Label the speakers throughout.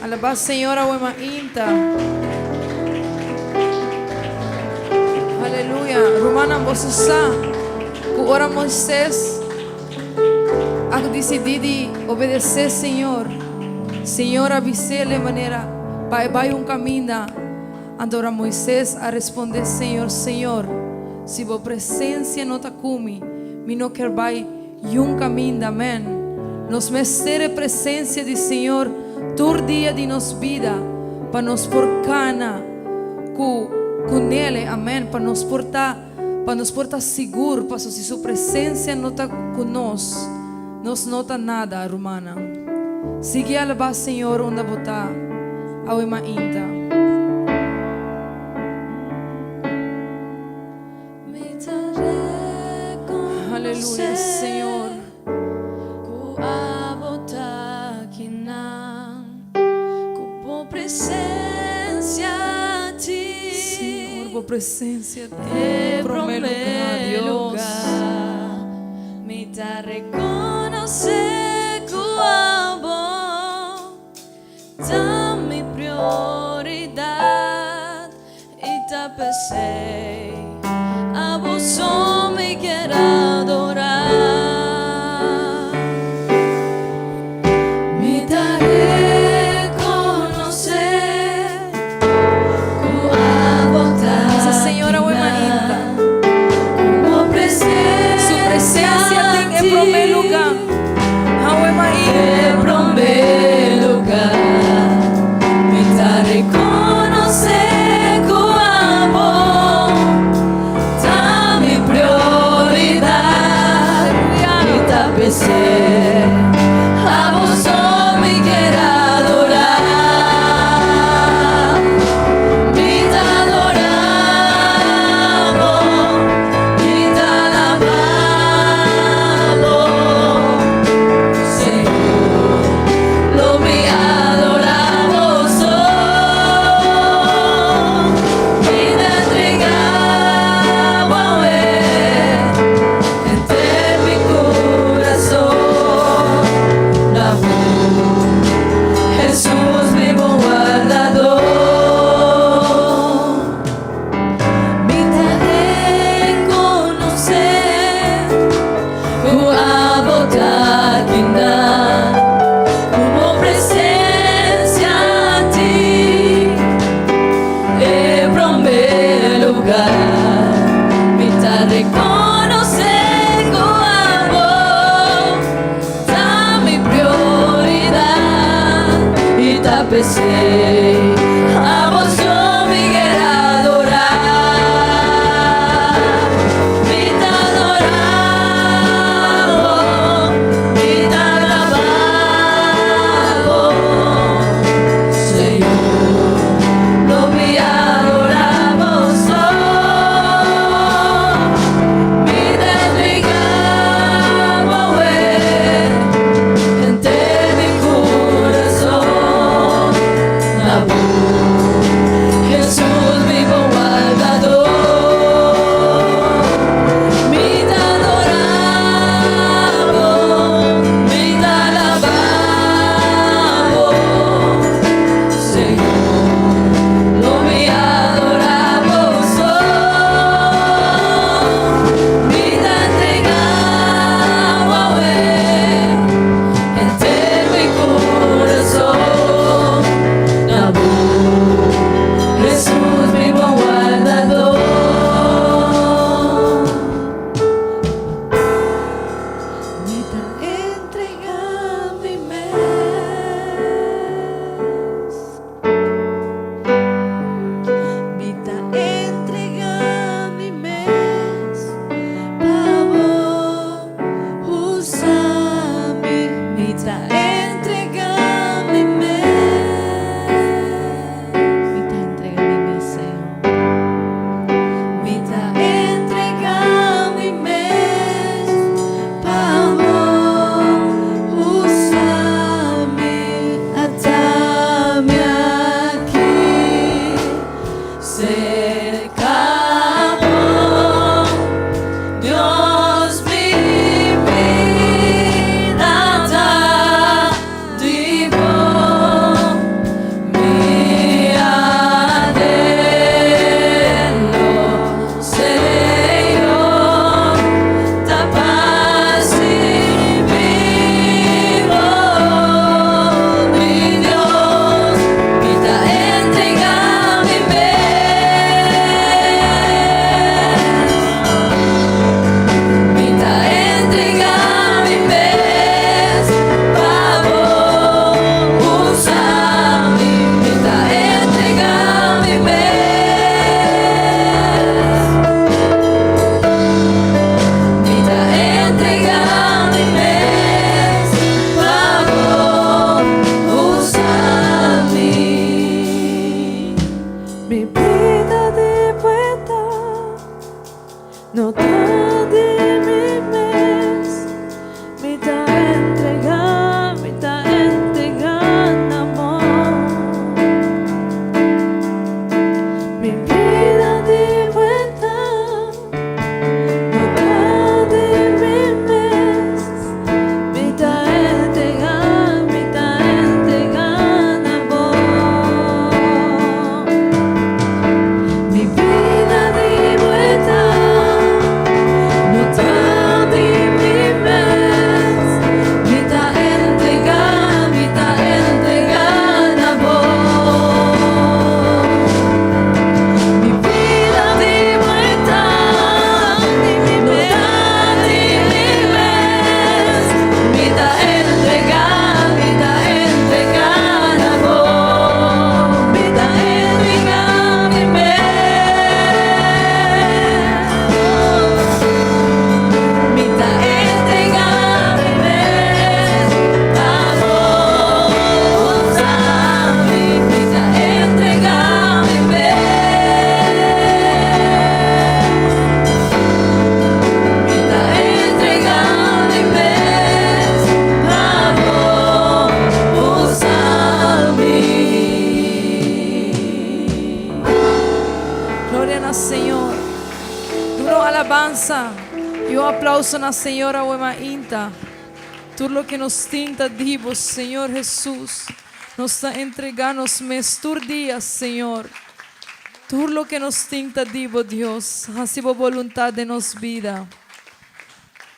Speaker 1: Alabá Señor awe mainta. Aleluya. Rumannan, boso sa ku ora Moisés a disidí di obedesé Señor, Señor a bis'é manera pa e bai un kaminda. Anto ora Moisés a respondé Señor, Señor, si bo presensia no ta ku mi, mi no ker bai Yun kaminda, amen. Nos mester e presensia di Señor tur dia di nos bida pa nos por kana ku ku nele, amen, pa nos por ta pa nos por ta sigur, paso si su presensia no ta ku nos, nos no ta nada, rumannan. Sigui alabá Señor unda bo ta awe mainta.
Speaker 2: Mi ta reconoce.
Speaker 1: Aleluya, Señor.
Speaker 2: Cu abo ta akinan, cu bo presencia tin.
Speaker 1: Señor, bo presencia tin prome lugar, Dios.
Speaker 2: Mi ta reconoce cu abo ta mi prioridad y ta p'esey abo so mi kier adora. Mi ta reconoce cu abo ta
Speaker 1: Bisa Señor awe mainta.
Speaker 2: Cu bo presencia
Speaker 1: Su presencia tin e prome lugar. Awe mainta.
Speaker 2: E prome lugar. Mi ta reconoce cu abo ta mi prioridad. Mi ta p'esey abo so mi kier adora. Mi ta adora bo, mi ta alaba bo, Señor, lo mi adora bo so. Mi ta entrega bo awe, henter mi curason, na bo, Jesus, mi bon wardador. Mi ta reconoce cu abo ta akinan, cu bo presencia tin e prome lugar. Mi ta reconoce cu abo ta mi prioridad y ta p'esey abo so mi kier adora. Mi ta adora bo, mi ta alaba bo, Señor, lo mi adora bo so. Mi ta entrega bo awe, henter mi curason, na bo.
Speaker 1: alabansa i un aplauso na Señor awe mainta. Tur loke nos tin ta di Bo, Señor Hesus. Nos ta entrega nos mes tur dia, Señor. Tur loke nos tin ta di Bo, Dios. Hasi Bo boluntad den nos bida.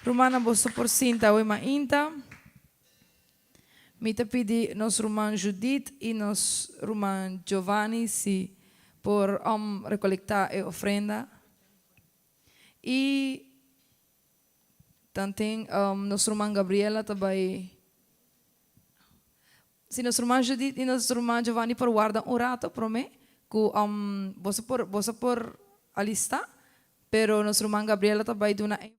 Speaker 1: Rumannan, boso por sinta awe mainta. Mi ta pidi nos ruman Judith i nos ruman Giovanni si por recolecta e ofrenda. I tanten nos ruman Gabriela ta bai. Si nos ruman Judith i nos ruman Giovanni por warda un rato prome ku boso por boso por alista, pero nos ruman Gabriela ta bai duna e.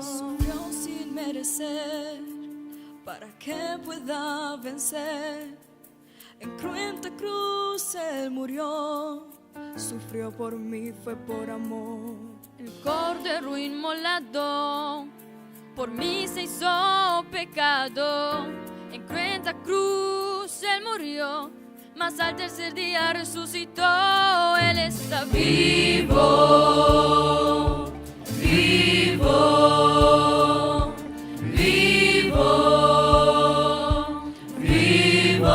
Speaker 2: Sufrió sin merecer para que pueda vencer. En cruenta cruz él murió, sufrió por mí, fue por amor.
Speaker 3: El cordero inmolado por mí se hizo pecado. En cruenta cruz él murió, mas al tercer día resucitó. Él está vivo, vivo, vivo, vivo.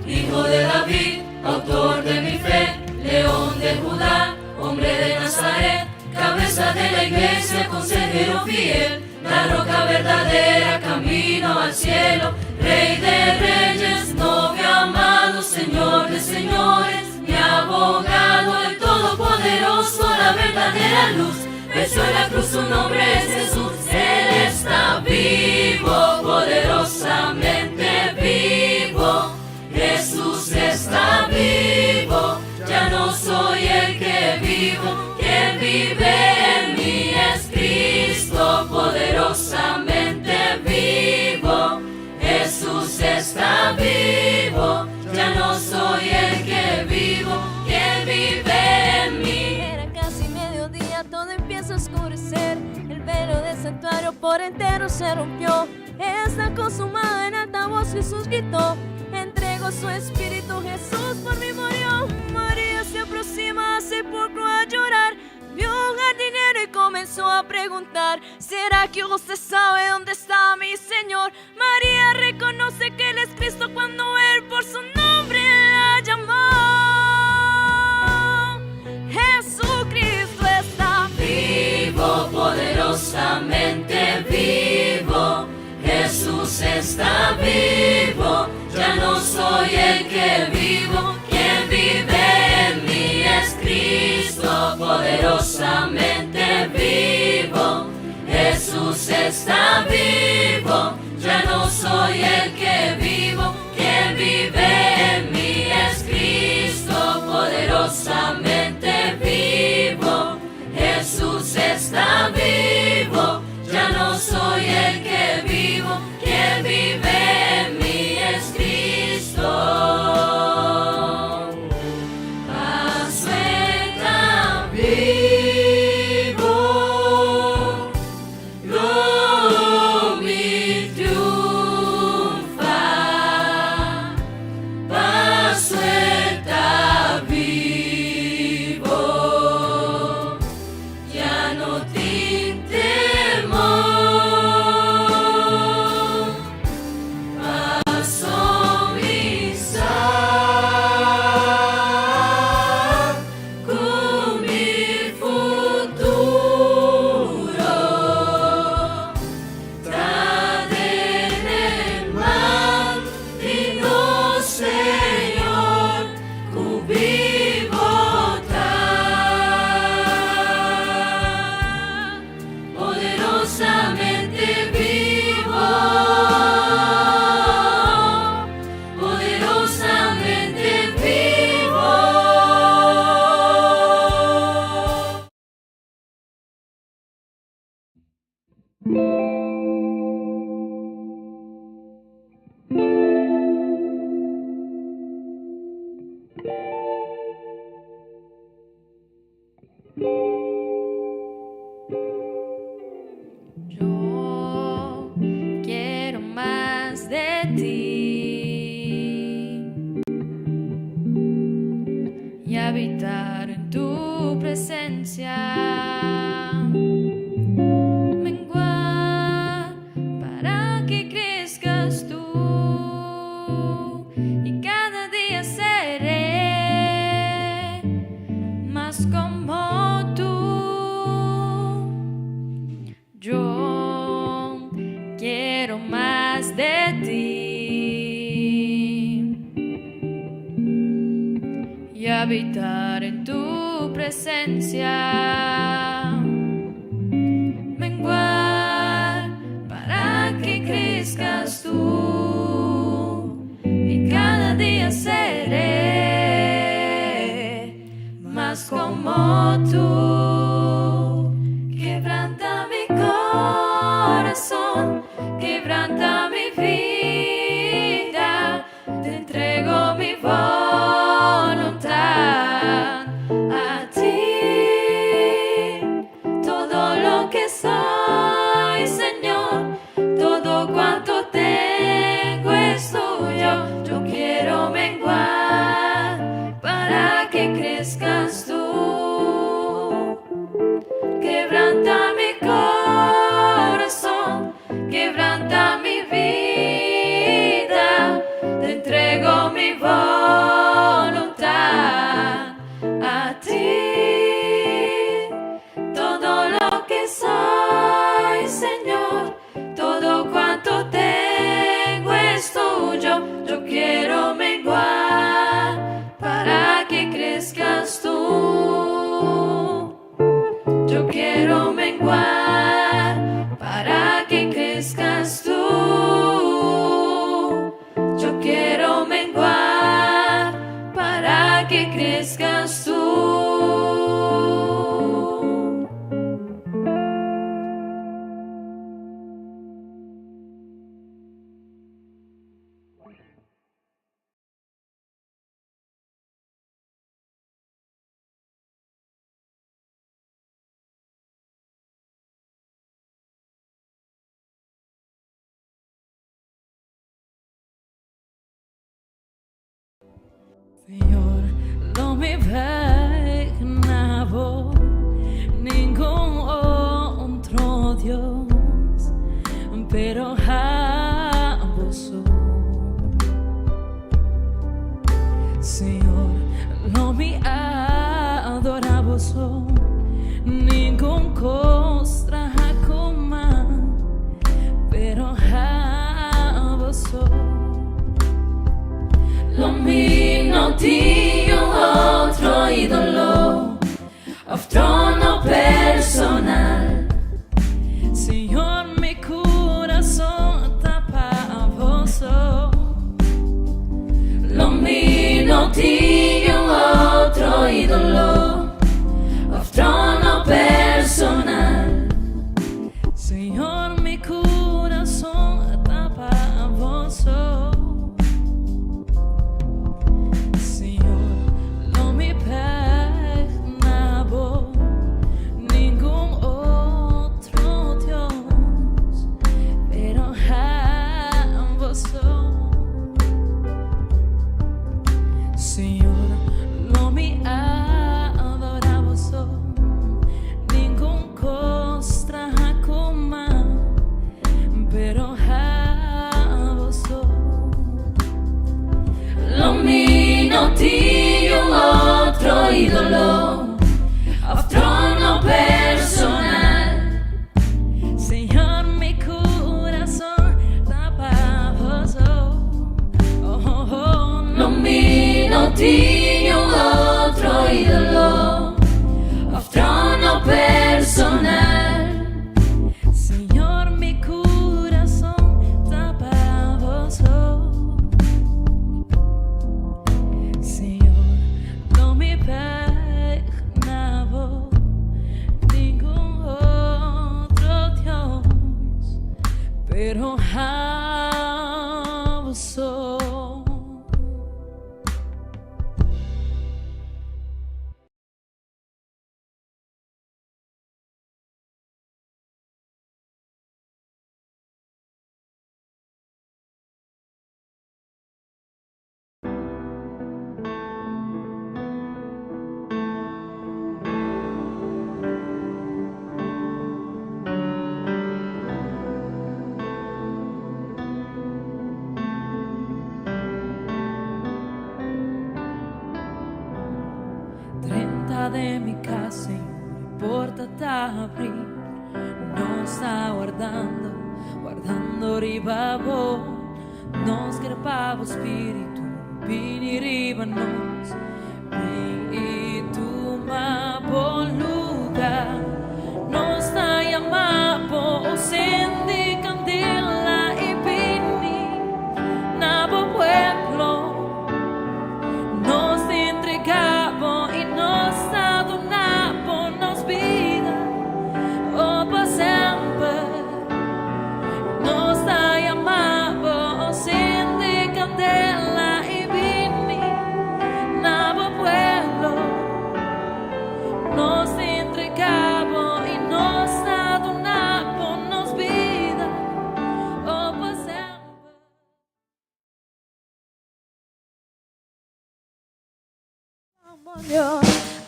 Speaker 3: Hijo de David, autor de mi fe, león de Judá, hombre de Nazaret, cabeza de la iglesia, consejero fiel, la roca verdadera, camino al cielo, rey de reyes, novio amado, señor de señores, mi abogado, el todopoderoso, la verdadera luz. Venció en la cruz, su nombre es Jesús, Él está vivo, poderosamente vivo. Jesús está vivo, ya no soy el que vivo, quien vive en mí es Cristo, poderosamente vivo. Jesús está vivo, ya no soy el que vivo, quien vive en mí.
Speaker 2: Era casi mediodía, todo empieza a oscurecer. El velo del santuario por entero se rompió. Está consumado en alta voz Jesús gritó. Entregó su espíritu, Jesús por mí murió. María se aproxima al sepulcro a llorar. Vio un jardinero y comenzó a preguntar: ¿Será que usted sabe dónde está mi Señor? María reconoce que Él es Cristo cuando Él por su nombre la llamó. Jesucristo está
Speaker 3: vivo, poderosamente vivo. Jesús está vivo, ya no soy el que vivo, quien vive en mí es Cristo, poderosamente vivo. Jesús está vivo, ya no soy el que vivo, quien vive en mí es Cristo, poderosamente vivo. Jesús está vivo, ya no soy el que vivo, quien vive en mí es Cristo. habitar en tu presencia. Menguar para que crezcas tú y cada día seré más como tú. Yo quiero más de ti y habitar en tu presencia. Menguar para que crezcas tú y cada día seré más como tú. Quebranta mi corazón, quebranta mi vida, te entrego mi voluntad a ti. Todo lo que soy, Señor, todo cuanto tengo es tuyo. Yo quiero menguar para que crezcas tú. Quebranta mi corazón, quebranta mi vida, te entrego mi voluntad a ti. Todo lo que soy, Señor, todo cuanto tengo es tuyo. Yo quiero menguar para que crezcas tú. Yo quiero menguar para que crezcas tú. Yo quiero menguar para que crezcas tú. Señor, lo mi bek na bo, ningun otro Dios, pero abo so. Señor, lo mi adorá bo so, ningun kos traha ku man, pero abo so. Lo mi no tin otro ídolo, òf trono personal. Señor, mi kurason ta pa bo so. Lo mi no tin otro ídolo, òf trono personal. Señor, mi kurason ta pa bo so. Señor, lo mi bek na bo, ningun otro Dios, pero abo so. Señor, lo mi adorá bo so, ningun kos traha ku man, pero abo so. Lo mi no tin otro ídolo, òf trono personal. Señor, mi kurason ta pa bo so. Oh, oh, oh. Lo mi no tin otro ídolo, òf trono personal. Señor, mi kurason ta pa bo so. Señor, lo mi bek na bo, ningun otro Dios, pero abo so. Ta den mi kas, Señor, e porta ta habrí. Nos ta wardando, wardando riba bo. Nos kier pa bo spiritu bini riba nos. Bin i tuma bo lugá. Nos ta yama bo, sende kandela i bini na bo pueblo. Nos ta entregá bo i nos ta duna bo nos bida, oh, pa semper. Nos ta yama bo, sende kandela i bini na bo pueblo. Nos ta entregá bo i nos ta duna bo nos bida, oh, pa semper.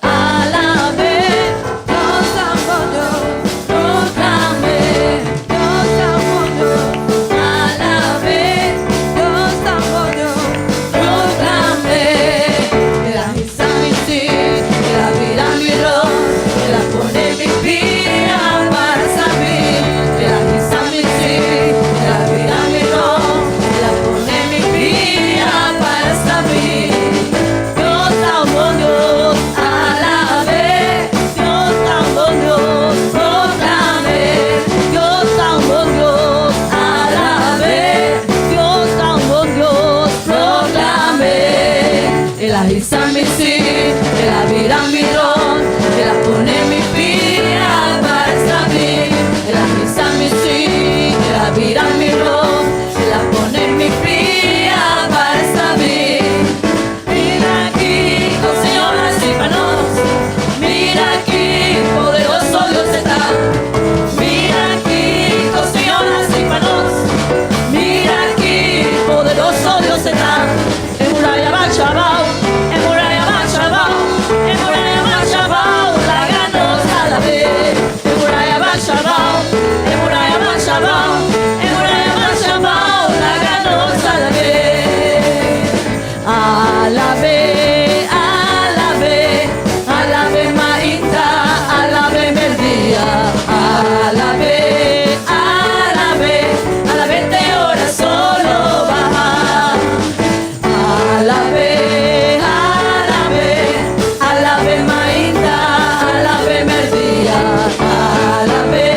Speaker 1: Alab'é, Dios ta bon Dios, proklam'é, Dios ta bon Dios. Alab'é, Dios ta bon Dios, proklam'é. El a hisa mi sí, el a bira mi ròk, el a pone mi pia para stabil. El a hisa mi sí, el a bira mi ròk, el a pone mi pia para stabil. Dios ta bon Dios, alab'é. Dios ta bon Dios, proklam'é. Dios ta bon Dios, alab'é. Dios ta bon Dios, proklam'é. El a hisa mi sí, el a bira mi ròk, el a pone mi pia para stabil. El a hisa mi sí, el a bira mi ròk, el a pone mi pia para stabil. Mira kiko Señor a hasi pa nos. Mira ki poderoso Dios ta. Mira kiko Señor a hasi pa nos. Mira ki poderoso Dios ta. E muraya a basha abou, e muraya a basha abou, e muraya a basha abou, laga nos alab'é. E muraya a basha abou, e muraya a basha abou, e muraya a basha abou, laga nos alab'é. Alab'é, alab'é, alab'é mainta, alab'é mèrdia. Alab'é, alab'é, alab'é te ora solo baha. Alab'é, alab'é, alab'é mainta, alab'é mèrdia. Alab'é,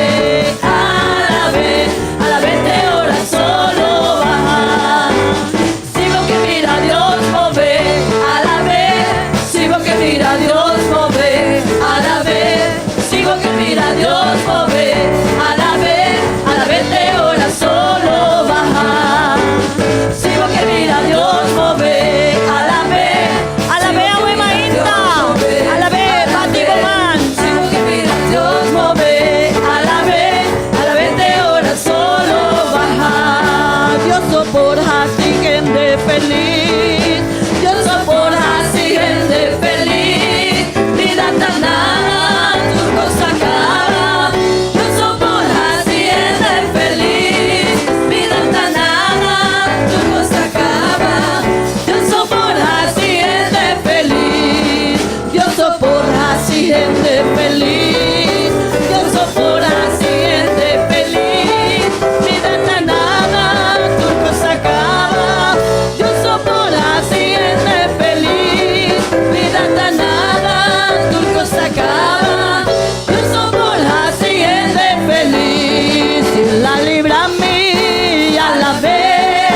Speaker 1: alab'é, alab'é te ora solo baha. Si bo ke mira Dios move, alab'é. Si bo ke mira Dios move, alab'é. Si bo ke mira Dios move, alab'é. Alab'é te ora solo baha. Si bo ke mira Dios move, alab'é.
Speaker 2: Alab'é, awe mainta. Alab'é, bati bo man.
Speaker 1: Si bo ke mira Dios move, alab'é, alab'é te ora solo baha.
Speaker 2: Dios so por hasi hende felis.
Speaker 1: Dios so por hasi hende felis. Bida ta nada, tur kos a kaba. Dios so por hasi hende felis. Bida ta nada, tur kos a kaba. Dios so por hasi hende felis.
Speaker 2: Dios so por hasi hende felis. Dios so por hasi hende felis. Bida ta nada, tur kos a kaba. Dios so por hasi hende felis. Bida ta nada, tur kos a kaba. Dios so por hasi hende felis. El a libra mi, alab'é.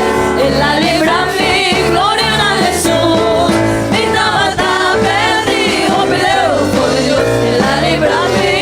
Speaker 1: El a libra mi, gloria na Hesus. Mi tabata pèrdí, hopi leu for di Dios. El a libra mi.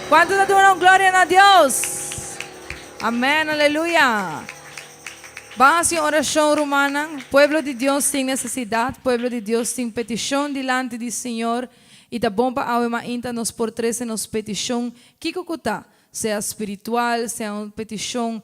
Speaker 1: Kuantu ta duna un gloria na Dios? Amèn, aleluya. Ban hasi un orashon, rumannan. Pueblo di Dios tin nesesidat, pueblo di Dios tin petishon dilanti di Señor, i ta bon pa awe mainta nos por trese nos petishon, kiko ku ta, sea spiritual, sea un petishon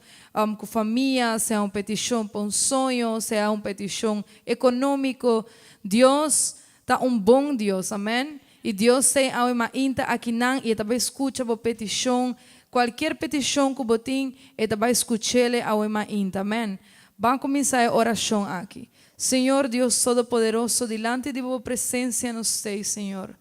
Speaker 1: ku famia, sea un petishon pa un soño, sea un petishon ekonómiko. Dios ta un bon Dios, amèn. I Dios t'ei awe mainta akinan i e ta bai skucha bo petishon, kualkier petishon ku bo tin, e ta bai skuch'el e awe mainta, amèn. Ban kuminsá e orashon aki. Señor Dios Todopoderoso, dilanti di bo presensia nos t'ei, Señor.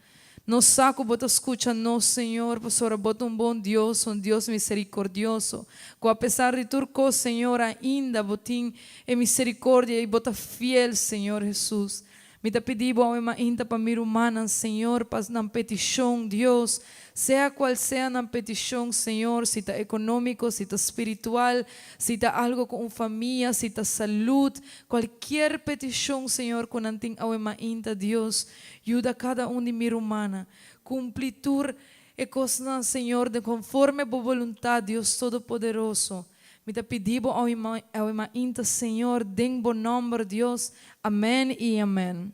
Speaker 1: Nos sa ku bo ta skucha nos, Señor, pasobra bo ta un bon Dios, un Dios miserikordioso, ku apesar di tur kos, Señor, ainda bo tin e miserikordia i bo ta fiel, Señor Hesus. Mi ta pidi bo awe mainta pa mi rumannan, Señor, pa nan petishon, Dios, sea kual sea nan petishon, Señor, si ta ekonómiko, si ta spiritual, si ta algo ku un famia, si ta salud, kualkier petishon, Señor, ku nan tin awe mainta, Dios, yuda kada un di mi rumannan kumpli tur e kosnan, Señor, den konforme bo boluntat, Dios Todopoderoso. Mi ta pidi bo awe mainta Señor den bo nomber Dios amen y amen.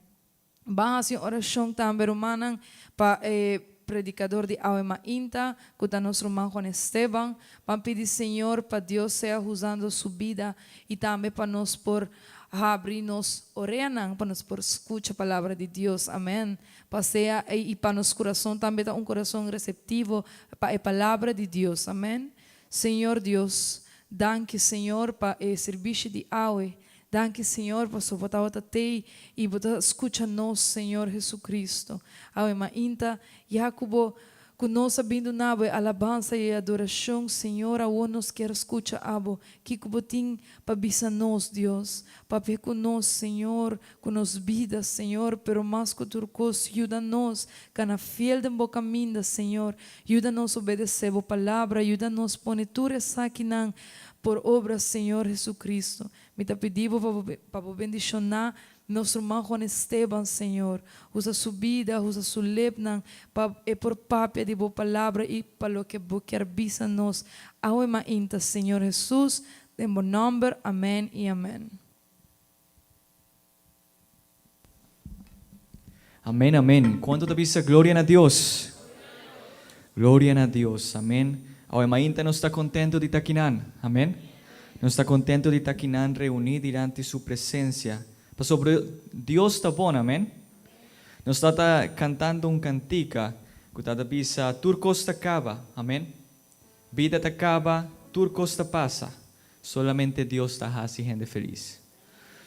Speaker 1: Ban haci un oracion tambe rumannan pa e predicador di awe mainta cu ta nos ruman Juan Esteban. Ban pidi Señor pa Dios sea huzando su bida y tambe pa nos por habri nos oreanan pa nos por scucha palabra di Dios amen. Pa sea y pa nos curason tambe ta un curason receptivo pa e palabra di Dios amen. Señor Dios, danki Señor pa e sirbishi di awe. Danki Señor paso bo tabata tei y bo ta scucha nos Señor Jesucristo. Awe mainta ya cu bo cu nos a bin duna bo e alabansa y e adoracion Señor awor nos kier scucha abo kico bo tin pa bisa nos Dios. Papia cu nos Señor cu nos bida Señor pero mas cu tur cos yuda nos cana fiel den bo caminda Señor. Yuda nos obedesé bo palabra, yuda nos pone tur esakinan por obra, Señor Jesucristo. Mi ta pidi bo pa bo pa bo bendishoná nos ruman Juan Esteban, Señor. Usa su bida, usa su lepnan pa e por papia di bo palabra i pa loke bo kier bisa nos awe mainta, Señor Jesus, den bo nòmber, amèn i amèn.
Speaker 4: Amén, amén. Cuanto ta bisa gloria na Dios? Gloria na Dios. Amén. Awe mainta nos ta contento di ta kinan. Amén. Nos ta contento di ta kinan reuni dilanti su presencia. Pasobra Dios ta bon. Amén. Nos ta ta cantando un cantica cu ta ta bisa tur cos ta caba. Amén. Bida ta caba, tur cos ta pasa. Solamente Dios ta haci hende feliz.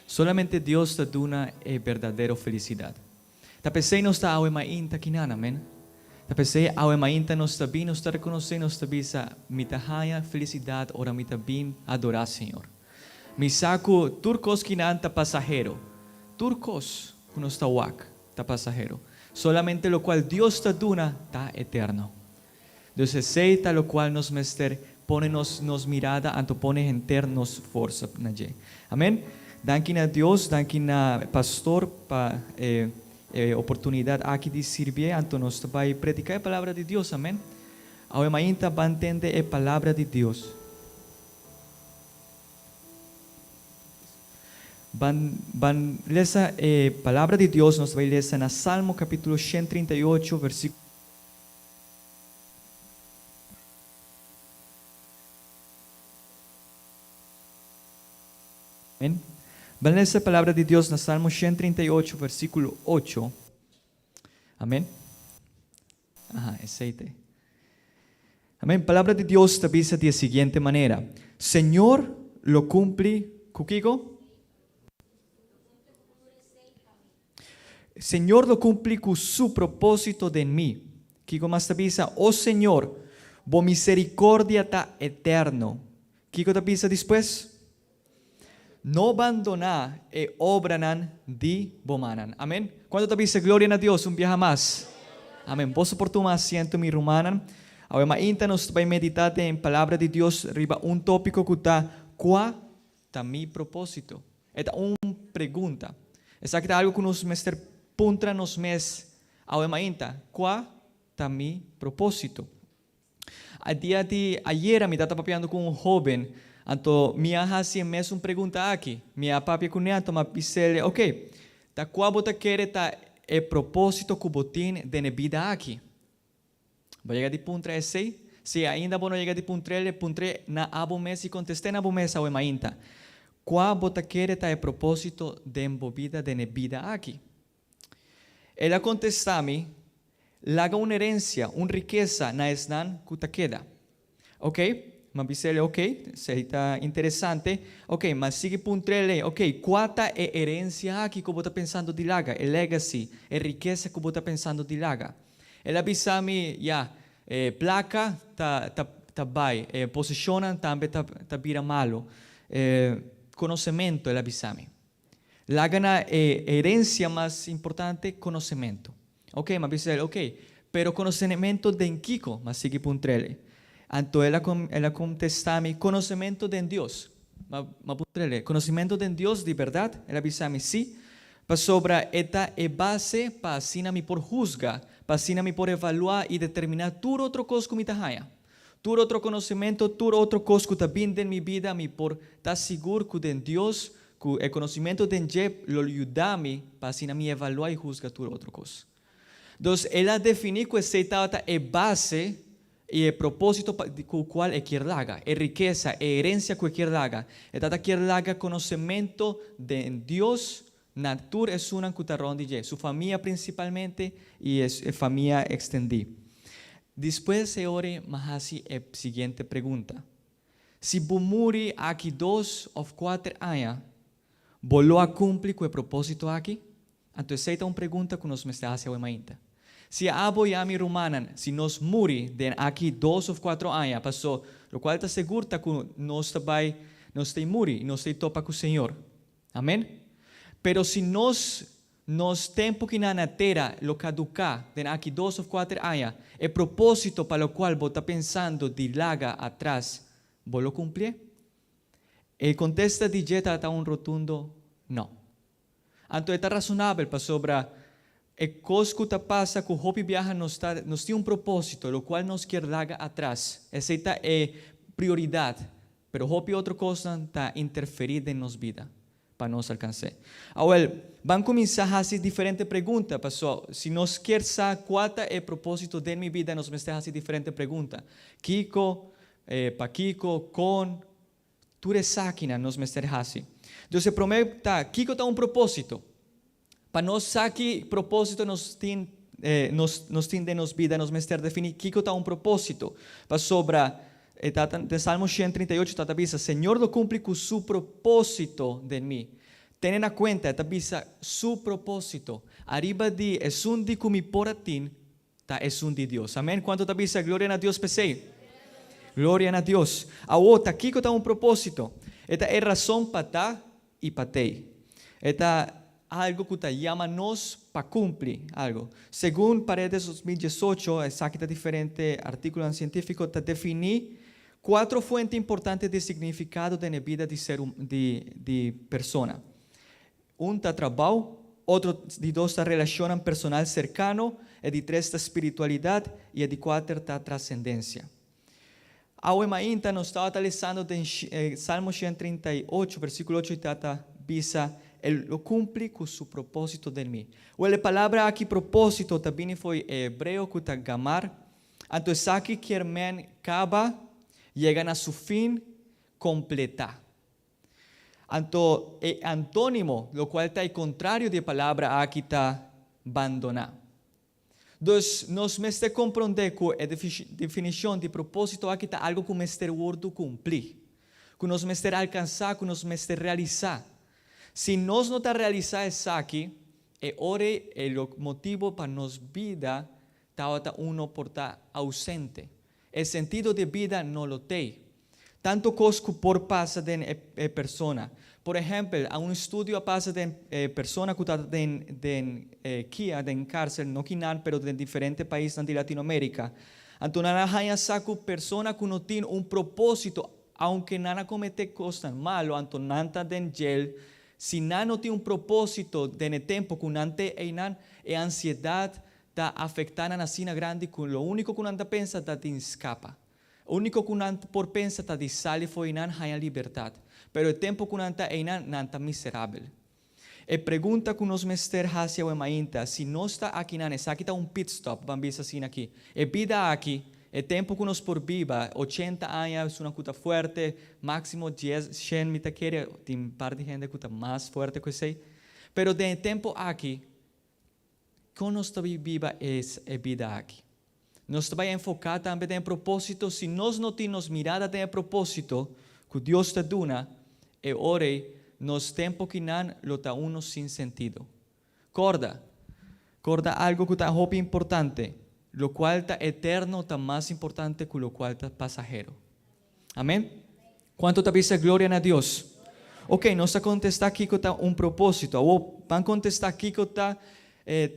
Speaker 4: Solamente Dios ta duna e berdadero felisidat. Ta p'esei nos ta awe mainta kinan, amen. Ta p'esei awe mainta nos ta bin, nos ta rekonosé, nos ta bisa, Mi ta haña felisidat ora mi ta bin adorá Señor. Mi sa ku tur kos kinan ta pasahero. Tur kos ku nos ta wak ta pasahero. Solamente lokual Dios ta duna ta eterno. Dus esei ta lokual nos mester pone nos nos mirada anto pone henter nos forsa na dje. Amen. Danki na Dios, danki na pastor pa e e oportunidat aki di sirbié anto nos ta bai prediká e palabra di Dios. Amen. Awe mainta ban tende e palabra di Dios. Ban ban lesa e palabra di Dios, nos ta bai lesa na Salmo kapitulo 138 versíkulo. Amén. Ban lesa e palabra di Dios na Salmo 138, versículo 8. Amén. Aha, esei te. Amén. Palabra di Dios ta bisa di e siguiente manera. Señor lo cumpli ku kiko? Señor lo cumpli cu su propósito den mi. Kico mas ta bisa? O Señor, bo misericordia ta eterno. Kico ta bisa despues? No bandoná e obranan di bo mannan. Amen. Cuanto ta bisa gloria na Dios un biaha mas? Amen. Boso por tuma asiento mi rumannan. Awe mainta nos ta bai medita den palabra di Dios riba un tópico cu ta Cua ta mi propósito? E ta un pregunta. Esaki ta algu ku nos mester puntra nos mes awe mainta, Kua ta mi propósito? E dia di ayera mi tabata papiando ku un hóben, anto mi a hasi e mesun pregunta aki. Mi a papia kuné, anto m'a bis'é, "Ok, ta kua bo ta kere ta e propósito ku bo tin den e bida aki?" Bo a yega di puntra esei? Si ainda bo no yega di puntr'el, puntr'é na abo mes i kontest'é na bo mes awe mainta. Kua bo ta kere ta e propósito den bo bida den e bida aki? El a kontestá mi, Laga un herensia, un rikesa na esnan ku ta keda. Ok, m'a bis'el, ok, esei ta interesante. Ok, m'a sigui puntr'el ei, ok, kua ta e herensia aki ku bo ta pensando di laga, e legacy, e rikesa ku bo ta pensando di laga? El a bisa mi, Ya, e plaka ta ta ta bai, e poseshonnan tambe ta ta bira malu. E konosementu, el a bisa mi. Laga na e herensia mas importante, konosementu. Ok, m'a bisa el, ok, pero konosementu den kiko? M'a sigui puntr'el. Anto el a el a kontestá mi, Konosementu den Dios. M'a m'a puntr'el, Konosementu den Dios di bèrdat? El a bisa mi, Sí. Pasobra e ta e base pa asina mi por husga, pa asina mi por evaluá i determiná tur otro kos ku mi ta haña. Tur otro konosementu, tur otro kos ku ta bin den mi bida, mi por ta sigur ku den Dios, ku e konosementu den dje lo yuda mi pa asina mi evaluá i husga tur otro kos. Dus el a definí ku esei tabata e base i e propósito pa ku kual e kier laga, e rikesa, e herensia ku e kier laga. E tata kier laga konosementu den Dios na tur esunnan ku ta rònt di dje, su famia prinsipalmente i e famia ekstendí. Despues e ora m'a hasi e siguiente pregunta, Si bo muri aki dos òf kuater aña, bo lo a kumpli ku e propósito aki? Anto esei ta un pregunta ku nos mester hasi awe mainta. Si abo i ami rumannan, si nos muri den aki dos òf kuatro aña, paso lokual ta sigur ta ku nos ta bai, nos ta i muri i nos ta i topa ku Señor. Amen? Pero si nos, nos tempu kinan na tera lo kaduká den aki dos òf kuater aña, e propósito pa lokual bo ta pensando di laga atras, bo lo kumplié? E kontesta di dje ta ta un rotundo no. Anto e ta rasonabel pasobra e kos ku ta pasa ku hopi biaha nos ta nos tin un propósito lokual nos kier laga atras. Esei ta e prioridat, pero hopi otro kosnan ta interferí den nos bida pa nos alkans'é. Awel, ban kuminsá hasi diferente pregunta paso si nos kier sa kua ta e propósito den mi bida nos mester hasi diferente pregunta. Kiko, pakiko, kon, Tur esakinan nos mester hasi. Dus e promé ta, kiko ta un propósito? Pa nos sa ki propósito nos tin, nos, nos tin den nos bida, nos mester definí kiko ta un propósito. Pasobra e ta den Salmo 138 ta ta bisa, Señor lo kumpli ku su propósito den mi. Tene na kuenta, e ta bisa su propósito. Ariba di esun di ku mi por a tin, Ta esun di Dios. Amen. Cuanto ta bisa gloria na Dios p'esey? Gloria na Dios. Awo, ta kico ta un proposito? E ta e rason pa ta y pa tey. E ta algo cu ta yama nos pa cumpli algo. Segun Paredes 2018, esaki ta diferente articulonan cientifico, ta defini cuatro fuente importante di significado den e bida di ser di di persona. Un ta trabou, otro di dos ta relashonnan personal serkano, e di tres ta spiritualidat i e di kuater ta trasendensia. Awe mainta nos tabata lesando den Salmo 138 versíkulo 8 i ta ta bisa, El lo kumpli ku su propósito den mi. Wèl, e palabra aki propósito ta bini fo'i e hebreo ku ta gamar, anto esaki kier men kaba, yega na su fin, kompletá. Anto e antónimo, lokual ta e kontrario di e palabra aki ta bandoná. Dus nos mester komprondé ku e definishon di propósito aki ta algu ku mester wòrdu kumplí, ku nos mester alkansá, ku nos mester realisá. Si nos no ta realisá esaki, e ora ei e motibu pa nos bida tabata uno por ta ausente. E sentido di bida no lo t'ei. Tantu kos ku por pasa den e persona. Por ehèmpel, a un estudio a pasa den e persona ku ta den den e kia, den kàrsel, no kinan, pero den diferente paisnan di Latinoamérika. Anto nan a haña sa ku persona ku no tin un propósito, aunke nan a kometé kosnan malu, anto nan ta den djel, si nan no tin un propósito den e tempu ku nan te einan, e ansiedat ta afektá nan asina grandi ku lo úniko ku nan ta pensa ta tin skapa. Úniko ku nan por pensa ta di sali fo'i nan haña libertat. Pero e tempu ku nan ta einan, nan ta miserabel. E pregunta ku nos mester hasi awe mainta, si nos ta akinan, esaki ta un pit stop, ban bisa asina aki. E bida aki, e tempu ku nos por biba, 80 aña, esunnan ku ta fuerte, máksimo dies, shen mi ta kere, tin par di hende ku ta mas fuerte ku esei. Pero den e tempu aki, kon nos ta biba e bida aki? Nos ta bai enfoká tambe den e propósito. Si nos no tin nos mirada den e propósito ku Dios ta duna, e ora ei nos tempu kinan lo ta unu sin sentido. Kòrda, kòrda algu ku ta hopi importante, lokual ta eterno ta mas importante ku lokual ta pasahero. Amén? Kuantu ta bisa gloria na Dios? Ok, nos a kontestá kiko ta un propósito. Awor ban kontestá kiko ta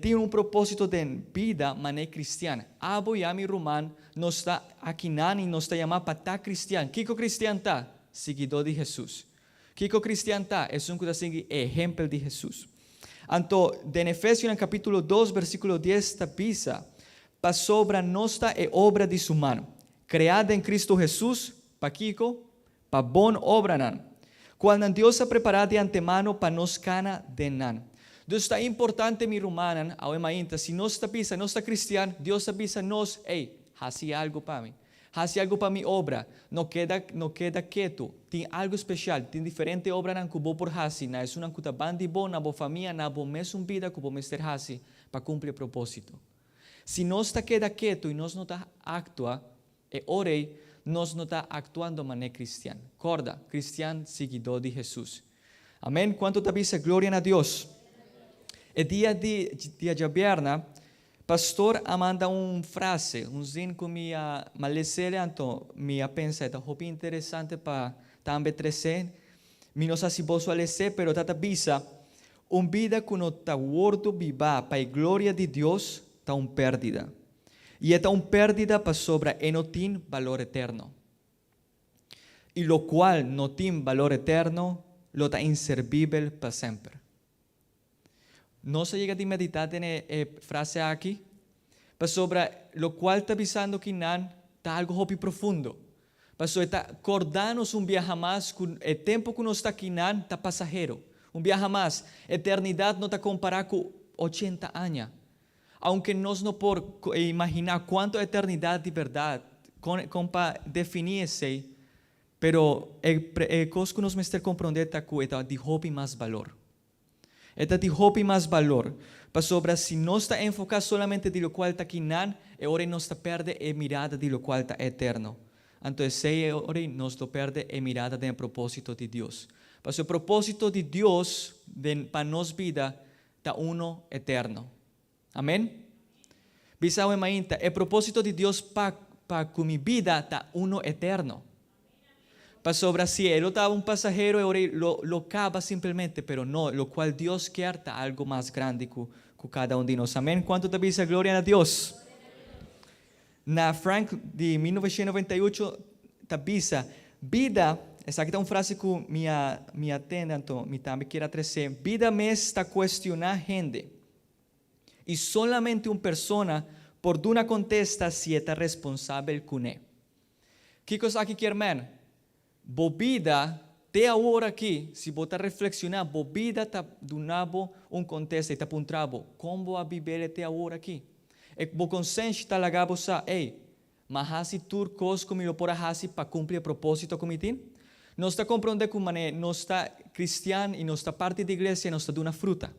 Speaker 4: tin un propósito den bida manera kristian. Abo i ami ruman, nos ta akinan i nos ta yamá pa ta kristian. Kiko kristian ta? Siguidó di Hesus. Kiko kristian ta? Esun ku ta sigui e ehempel di Hesus. Anto, den Efesionan kapítulo 2 versíkulo 10 ta bisa, Pasobra nos ta e obra di su man, Kreá den Kristu Hesus, pakiko? Pa bon obranan, kualnan Dios a prepará di antemano pa nos kana den nan. Dus ta importante mi rumannan, awe mainta, si nos ta bisa nos ta kristian, Dios ta bisa nos, ey, hasi algu pa mi. Hasi algu pa mi obra. No keda, no keda ketu. Tin algu speshal, tin diferente obranan ku bo por hasi na esunnan ku ta ban di bo, na bo famia, na bo mesun bida ku bo mester hasi pa kumpli e propósito. Si nos ta keda ketu i nos no ta aktua, e ora ei nos no ta aktuando manera kristian. Kòrda, kristian siguidó di Hesus. Amèn. Kuantu ta bisa gloria na Dios? E dia di dia djabièrna, pastor a manda un frase, un zin ku mi a males'el anto mi a pensa e ta hopi interesante pa tambe tres'é. Mi no sa si boso a les'é, pero ta ta bisa, Un bida ku no ta wòrdu bibá pa e gloria di Dios ta un pèrdida. I e ta un pèrdida pasobra e no tin balor eterno. I lokual no tin balor eterno lo ta inserbibel pa semper. Nos a yega di meditá den e frase aki? Pasobra lokual ta bisando ki nan ta algu hopi profundo. Pasobra e ta kòrda nos un biaha mas ku e tempu ku nos ta akinan ta pasahero. Un biaha mas, eternidat no ta kompará ku 80 aña. Aunke nos no por imaginá kuantu eternidat di bèrdat, kon kon pa definí esei, pero e e kos ku nos mester komprondé ta ku e ta di hopi mas balor. E ta di hopi mas balor, pasobra si nos ta enfoká solamente di lokual ta kinan, e ora ei nos ta pèrdè e mirada di lokual ta eterno. Anto esei e ora ei nos lo pèrdè e mirada den e propósito di Dios. Pasobra e propósito di Dios den pa nos bida ta uno eterno. Amén? Bisa awe mainta, e propósito di Dios pa pa ku mi bida ta uno eterno. Pasobra si e lo ta un pasahero e ora ei lo lo kaba simplemente, pero no, lokual Dios kier ta algu mas grandi ku ku kada un di nos. Amén? Kuantu ta bisa gloria na Dios? Na Frank di 1998 ta bisa, Bida, esaki ta un frase ku mi a mi a tende anto mi tambe kier a trese, bida mes ta kuestioná hende. I solamente un persona por duna kontesta si e ta responsabel kuné. Kiko esaki kier men? Bo bida te awor aki, si bo ta reflekshoná, bo bida ta duna bo un kontesta i ta puntra bo, kon bo a bib'el te awor aki? E bo konsenshi ta laga bo sa, ey, m'a hasi tur kos ku mi lo por a hasi pa kumpli e propósito ku mi tin? Nos ta komprondé ku manera nos ta kristian i nos ta parti di iglesia nos ta duna fruta.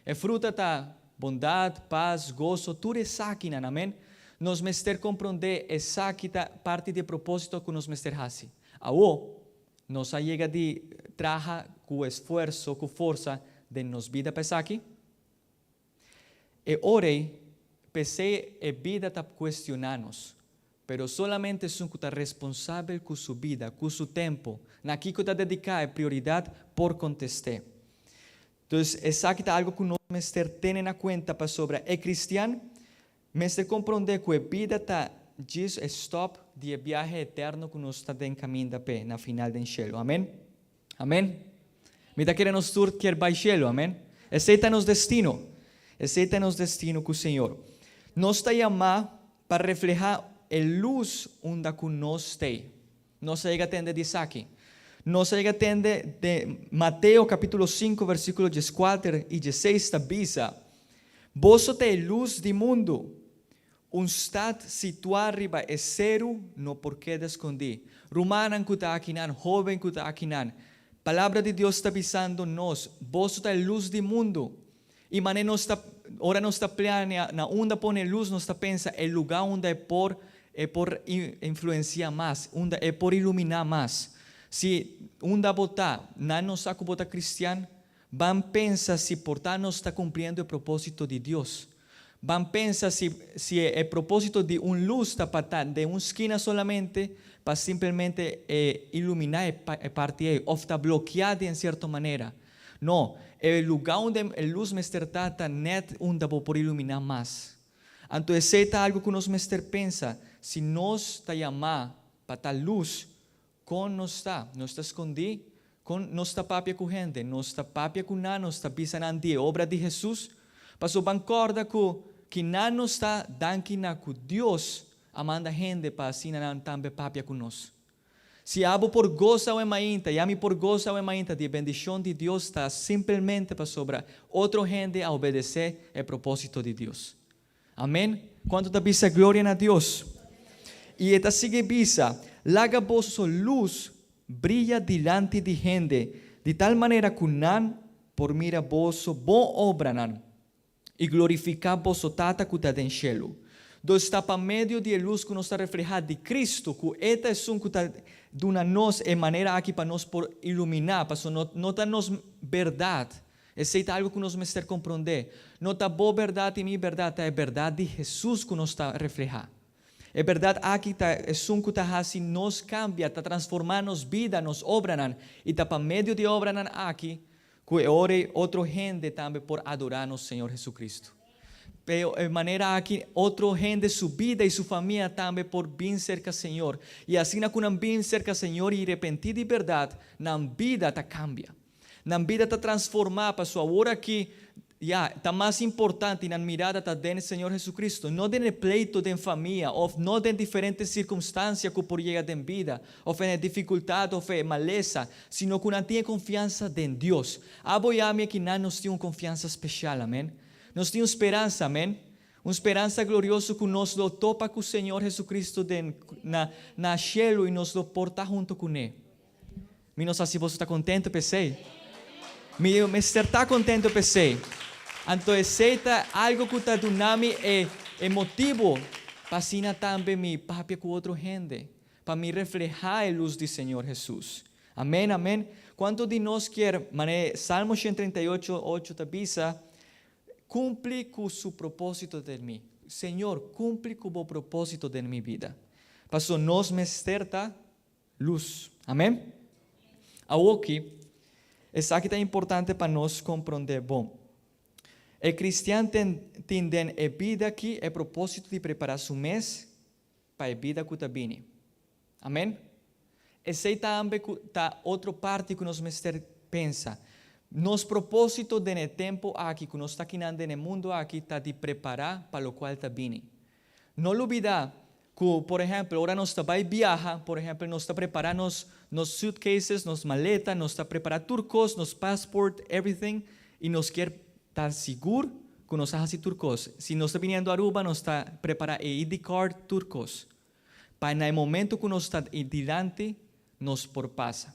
Speaker 4: E fruta ta bondat, pas, goso, tur esakinan, amen. Nos mester komprondé esaki ta parti di e propósito ku nos mester hasi. Awor, nos a yega di traha ku esfuerso, ku forsa den nos bida pa esaki? E ora ei, p'esei e bida ta kuestioná nos. Pero solamente esun ku ta responsabel ku su bida, ku su tempu, na kiko ta dediká e prioridat, por kontest'é. Dus esaki ta algu ku nos mester tene na kuenta pasobra e kristian mester komprondé ku e bida ta djis e stòp di e biahe eterno ku nos ta den kaminda p'e na final den shelu. Amen? Amen? Mi ta kere nos tur kier bai shelu. Amen? Esei ta nos destino. Esei ta nos destino ku Señor. Nos ta yamá pa reflehá. e lus unda ku nos t'ei. Nos a yega tende di esaki. Nos a yega tende di Mateo kapítulo 5 versíkulo 14 i 16 ta bisa, Boso ta e lus di mundu. Un stat situá riba e seru no por keda skondí. Rumannan ku ta akinan, hóben ku ta akinan, Palabra di Dios ta bisando nos, Boso ta e lus di mundu. I manera nos ta, ora nos ta planea na unda pone lus, nos ta pensa e lugá unda e por e por influensiá mas, unda e por iluminá mas. Si unda bo ta, nan no sa ku bo ta kristian, ban pensa si por ta nos ta kumpliendo e propósito di Dios. Ban pensa si si e propósito di un lus ta pa ta den un skina solamente, pa simpelmente e iluminá e e parti ei, òf ta blokiá den sierto manera. No, e lugá unda e lus mester ta ta nèt unda bo por iluminá mas. Anto esei ta algu ku nos mester pensa, si nos ta yamá pa ta lus, kon nos ta? Nos ta skondí? Kon nos ta papia ku hende? Nos ta papia ku nan? Nos ta bisa nan di e obra di Hesus? Pasobra ban kòrda ku kinan nos ta danki na ku Dios a manda hende pa asina nan tambe papia ku nos. Si abo por gosa awe mainta i ami por gosa awe mainta di e bendishon di Dios ta simpelmente pasobra otro hende a obedesé e propósito di Dios. Amén. Kuantu ta bisa gloria na Dios? I e ta sigui bisa, Laga boso lus bria dilanti di hende, di tal manera ku nan por mira boso bon obranan i glorifiká boso Tata ku ta den shelu. Dus ta pa medio di e lus ku nos ta reflehá di Kristu, ku E ta esun ku ta duna nos e manera aki pa nos por iluminá, pasobra no no ta nos bèrdat, esei ta algu ku nos mester komprondé, no ta bo bèrdat i mi bèrdat, ta e bèrdat di Hesus ku nos ta reflehá. E bèrdat aki ta esun ku ta hasi nos kambia, ta transformá nos bida, nos obranan, i ta pa medio di e obranan aki Ku e ora ei otro hende tambe por adorá nos Señor Jesucristo. P'e e manera aki otro hende su bida i su famia tambe por bin serka Señor. I asina ku nan bin serka Señor i repentí di bèrdat, nan bida ta kambia. Nan bida ta transformá pasobra awor aki Ya, ta mas importante nan mirada ta den Señor Jesucristo, no den e pleito den famia of no den diferente circunstancia cu por yega den bida, of en e dificultad of e malesa, sino cu nan tin e confiansa den Dios. Abo y ami aki nan nos tin un confiansa special, amen. Nos tin un speransa, amen. Un speransa glorioso cu nos lo topa cu Señor Jesucristo den na na cielo y nos lo por ta hunto cu ne. Mi no sa si boso ta contento p'esey. Mi mester ta contento p'esey. Anto esey ta algo cu ta duna mi e e motibo pa asina tambe mi papia cu otro hende, pa mi refleha e luz di Señor Jesus. Amen, amen. Cuanto di nos kier, mane Salmo 138, 8 ta bisa, Cumpli cu su proposito den mi. Señor, cumpli cu bo proposito den mi bida. Paso nos mester ta Lus. Amen? Awoki, esaki ta importante pa nos komprondé bon. E kristian ten tin den e bida aki e propósito di prepará su mes pa e bida ku ta bini. Amen? Esei tambe ku ta otro parti ku nos mester pensa. Nos propósito den e tempu aki ku nos ta kinan den e mundu aki ta di prepará pa lokual ta bini. No lubidá ku, por ehèmpel, ora nos ta bai biaha, por ehèmpel, nos ta prepará nos nos suitcases, nos maleta, nos ta prepará tur kos, nos passport, everything, i nos kier ta sigur ku nos a hasi tur kos. Si nos ta biniendo Aruba, nos ta prepará e ID card, tur kos, pa na e momento ku nos ta dilanti, nos por pasa.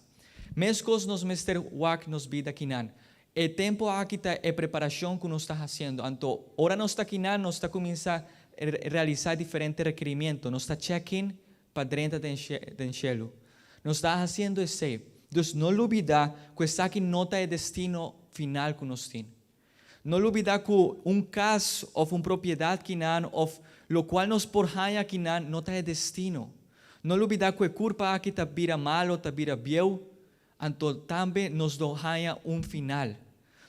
Speaker 4: Meskos nos mester wak nos bida kinan. E tempu aki ta e preparashon ku nos ta hasiendo. Anto, ora nos ta kinan, nos ta kuminsá realisá diferente rekerimiento. Nos ta check-in pa drenta den den shelu. Nos ta hasiendo esei. Dus no lubidá ku esaki no ta e destino final ku nos tin. No lubidá ku un kas òf un propiedat kinan òf lokual nos por haña kinan no ta e destino. No lubidá ku e kurpa aki ta bira malo, ta bira bieu, anto tambe nos lo haña un final.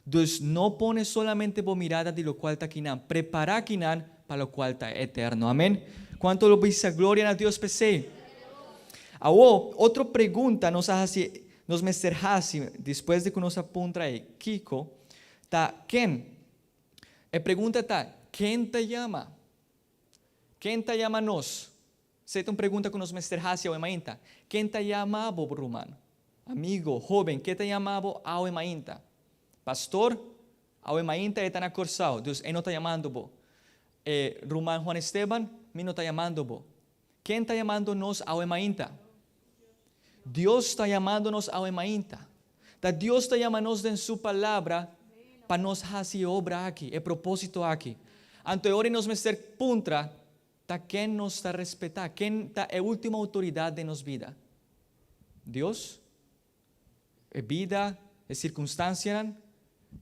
Speaker 4: Dus no pone solamente bo mirada di lokual ta kinan, prepará kinan pa lokual ta eterno. Amen. Kuantu lo bisa gloria na Dios p'esei? Awor, otro pregunta nos a hasi, nos mester hasi despues di ku nos a puntra ei, Kiko ta ken? E pregunta ta, Ken ta yama? Ken ta yama nos? Esei ta un pregunta ku nos mester hasi awe mainta. Ken ta yama bo, ruman? Amigo, hóben, ken ta yama bo awe mainta? Pastor, awe mainta e ta na Kòrsou, dus e no ta yamando bo. E ruman Juan Esteban, mi no ta yamando bo. Ken ta yamando nos awe mainta? Dios ta yamando nos awe mainta. Ta Dios ta yama nos den Su Palabra pa nos hasi e obra aki, e propósito aki. Anto e ora nos mester puntra ta ken nos ta respetá, ken ta e último outoridat den nos bida? Dios? E bida, e sirkunstansianan?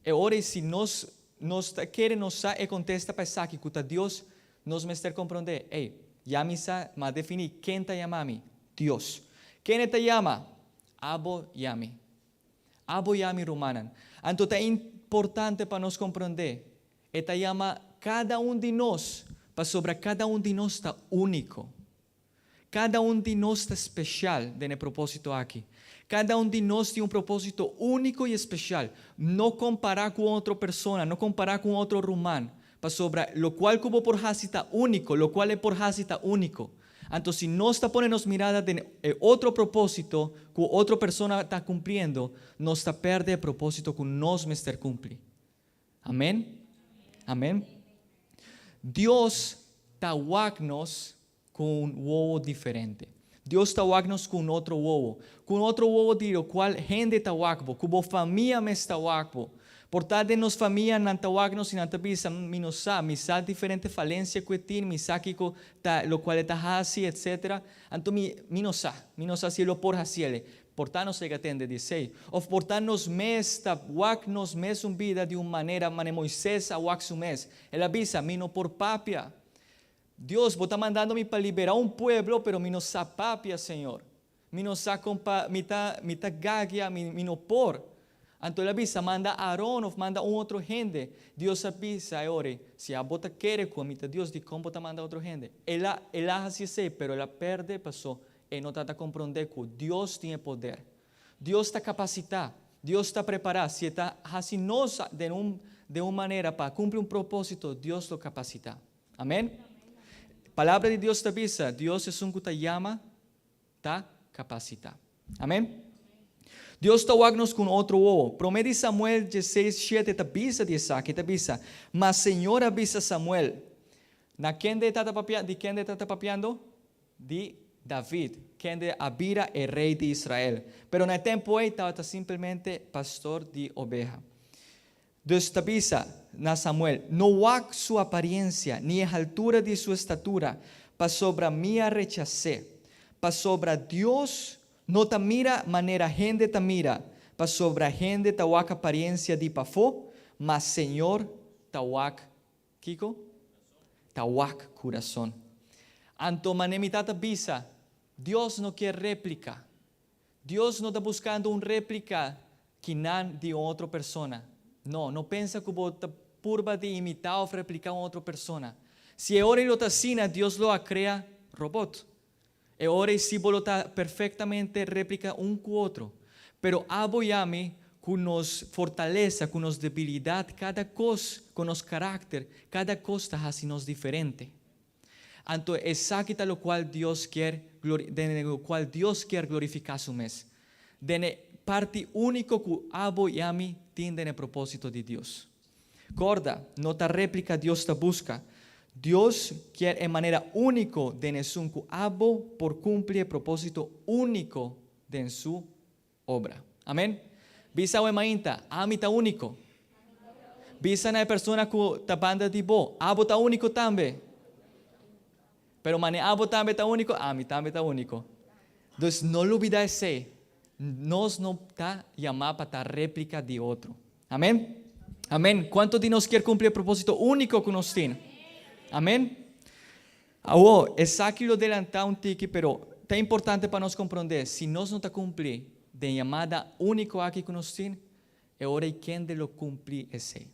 Speaker 4: E ora ei si nos nos ta kere nos sa e kontesta pa esaki ku ta Dios, nos mester komprondé, ey, ya mi sa, m'a definí ken ta yama mi, Dios. Ken e ta yama? Abo i ami. Abo i ami, rumannan. Anto ta importante pa nos komprondé, e ta yama kada un di nos pasobra kada un di nos ta úniko. Kada un di nos ta spesial den e propósito aki. Kada un di nos tin un propósito úniko i spesial. No kompará ku un otro persona, no kompará ku un otro ruman, pasobra lokual ku bo por hasi ta úniko, lokual e por hasi ta úniko. Anto si nos ta pone nos mirada den e otro propósito ku otro persona ta kumpliendo, nos ta pèrdè e propósito ku nos mester kumpli. Amèn? Amèn? Dios ta wak nos ku un wowo diferente. Dios ta wak nos ku un otro wowo. Ku un otro wowo di lokual hende ta wak bo, ku bo famia mes ta wak bo. Por ta den nos famia nan ta wak nos i nan ta bisa, Mi no sa, mi sa diferente falensia ku e tin, mi sa kiko ta lokual e ta hasi, etsetera. Anto mi, mi no sa, mi no sa si e lo por hasiel. Por ta nos yega tende di esei. Òf por ta nos mes ta wak nos mesun bida di un manera manera Moises a wak su mes. El a bisa, Mi no por papia. Dios, bo ta mandando mi pa liberá un pueblo, pero mi no sa papia, Señor. Mi no sa kon pa, mi ta, mi ta gagia, mi, mi no por. Anto el a bisa, Manda Aron of manda un otro hende. Dios a bisa e ora, Si abo ta kere ku ami ta Dios, dikon bo ta manda otro hende? El a, el a hasi esei, pero el a pèrdè pasó e no tabata komprondé ku Dios tin e poder. Dios ta kapasitá, Dios ta prepará. Si e ta hasi nos den un, den un manera pa kumpli un propósito, Dios lo kapasitá. Amén? Palabra di Dios ta bisa, Dios esun ku ta yama, ta kapasitá. Amén? Dios ta wak nos ku un otro wowo. Promé di Samuel dieseis shete ta bisa di esaki, ta bisa, Ma Señor a bisa Samuel, Na kende e tata papia, di kende e tata papiando? Di David, kende a bira e rei di Israel. Pero na e tempu ei tabata simplemente pastor di obeha. Dus ta bisa na Samuel, No wak su apariencia, ni e haltura di su estatura, pasobra mi a rechas'é. Pasobra Dios no ta mira manera hende ta mira, pasobra hende ta wak apariencia di pafó, ma Señor ta wak kiko? Ta wak curason. Anto mane mi tata bisa, Dios no kier replica. Dios no ta buskando un réplika kinan di un otro persona. No, no pensa ku bo ta purba di imitá òf repliká un otro persona. Si e ora ei lo ta asina, Dios lo a krea robòt. E ora ei sí bo lo ta perfektamente réplika un ku otro. Pero abo i ami, ku nos fortalesa, ku nos debilidat, kada kos, ku nos karakter, kada kos ta hasi nos diferente. Anto esaki ta locual Dios kier den locual Dios kier glorifica su mes, den e parti unico cu abo y ami tin den e proposito di Dios. Corda, no ta replica Dios ta busca. Dios kier e manera unico den esun cu abo por cumpli e proposito unico den su obra. Amen. Bisa awe mainta, Ami ta úniko. Bisa na e persona ku ta banda di bo, Abo ta úniko tambe. Pero mane abo tambe ta úniko, ami tambe ta úniko. Dus no lubida esei. Nos no ta yamá pa ta réplika di otro. Amen. Amen. Kuantu di nos kier kumpli e propósito úniko ku nos tin? Amen. Awor, esaki lo delantá un tiki, pero ta importante pa nos komprondé, si nos no ta kumpli den yamada úniko aki ku nos tin, e ora ei kende lo kumpli esei?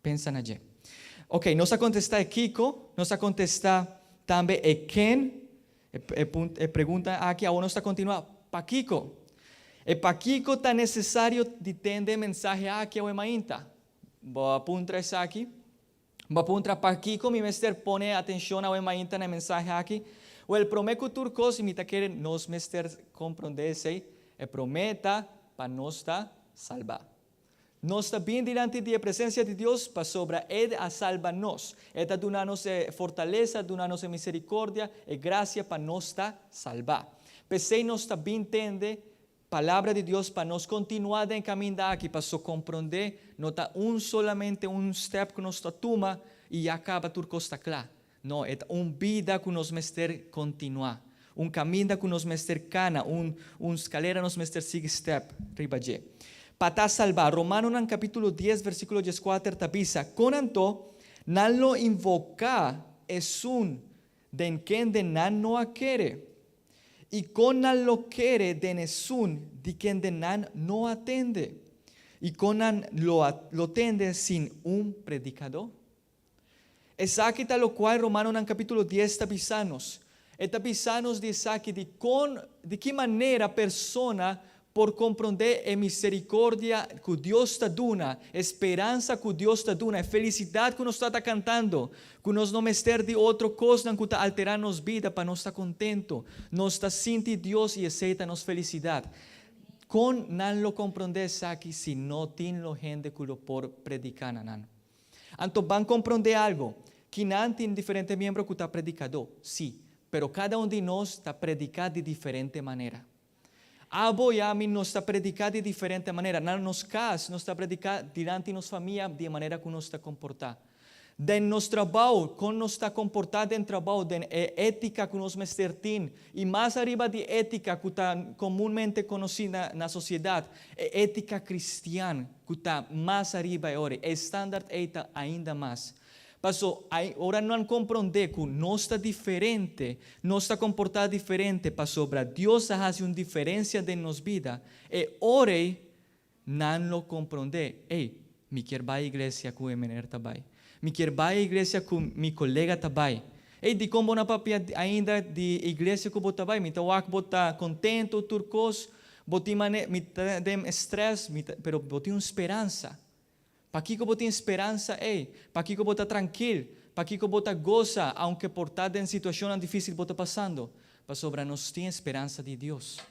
Speaker 4: Pensa na dje. Oke, nos a kontestá e kiko, nos a kontestá tambe e ken, e e pregunta aki. Awor nos ta kontinuá, pakiko? E pakiko ta nesesario di tende e mensahe aki awe mainta? Bo a puntra esaki? Bo a puntra, Pakiko mi mester pone atencion awe mainta na e mensahe aki? Wèl, promé ku tur kos, i mi ta kere nos mester komprondé esei, e promé ta pa nos ta salbá. Nos ta bin dilanti di e presensia di Dios pasobra E a salba nos. E ta duna nos e fortalesa, duna nos e miserikordia, e grasia pa nos ta salbá. P'esei nos ta bin tende Palabra di Dios pa nos kontinuá den e kaminda aki, paso komprondé no ta un solamente un stèp ku nos ta tuma i ya kaba tur kos ta kla. No, e ta un bida ku nos mester kontinuá, un kaminda ku nos mester kana, un un skalera nos mester sigui stèp riba dje. Pa ta salbá, Romanonan kapítulo dies versíkulo dieskuater ta bisa, Kon anto nan lo invoká esun den kende nan no a kere? I kon nan lo kere den esun di kende nan no a tende? I kon nan lo a lo tende sin un predikadó? Esaki ta lokual Romanonan kapítulo dies ta bisa nos. E ta bisa nos di esaki di kon, di ki manera persona por komprondé e miserikordia ku Dios ta duna, e speransa ku Dios ta duna, e felisidat ku nos ta ta kantando, ku nos no mester di otro kosnan ku ta alterá nos bida pa nos ta kontentu. Nos ta sinti Dios i esei ta nos felisidat. Kon nan lo komprondé esaki si no tin lo hende ku lo por prediká na nan? Anto ban komprondé algo, kinan tin diferente miembro ku ta predikadó, sí, pero kada un di nos ta prediká di diferente manera. Abo i ami nos ta prediká di diferente manera. Na nos kas nos ta prediká dilanti nos famia di e manera ku nos ta komportá. Den nos trabou, kon nos ta komportá den trabou, den e étika ku nos mester tin i mas ariba di étika ku ta komunmente konosí na na sosiedat, e étika kristian ku ta mas ariba e ora, e standard ei ta ainda mas. Paso, ora nan komprondé ku nos ta diferente, nos ta komportá diferente pasobra Dios a hasi un diferensia den nos bida, e ora ei Nan lo komprondé, Ey, mi kier bai iglesia ku e meneer ta bai. Mi kier bai iglesia ku mi kolega ta bai. Ey, dikon bo no a papia ainda di iglesia ku bo ta bai? Mi ta wak bo ta kontentu tur kos, bo tin mane, mi ta den strès, mi ta, pero bo tin un speransa. Pakiko bo tin speransa ey? Pakiko bo ta trankil? Pakiko bo ta gosa aunke por ta den situashonnan difísil bo ta pasando? Pasobra nos tin e speransa di Dios.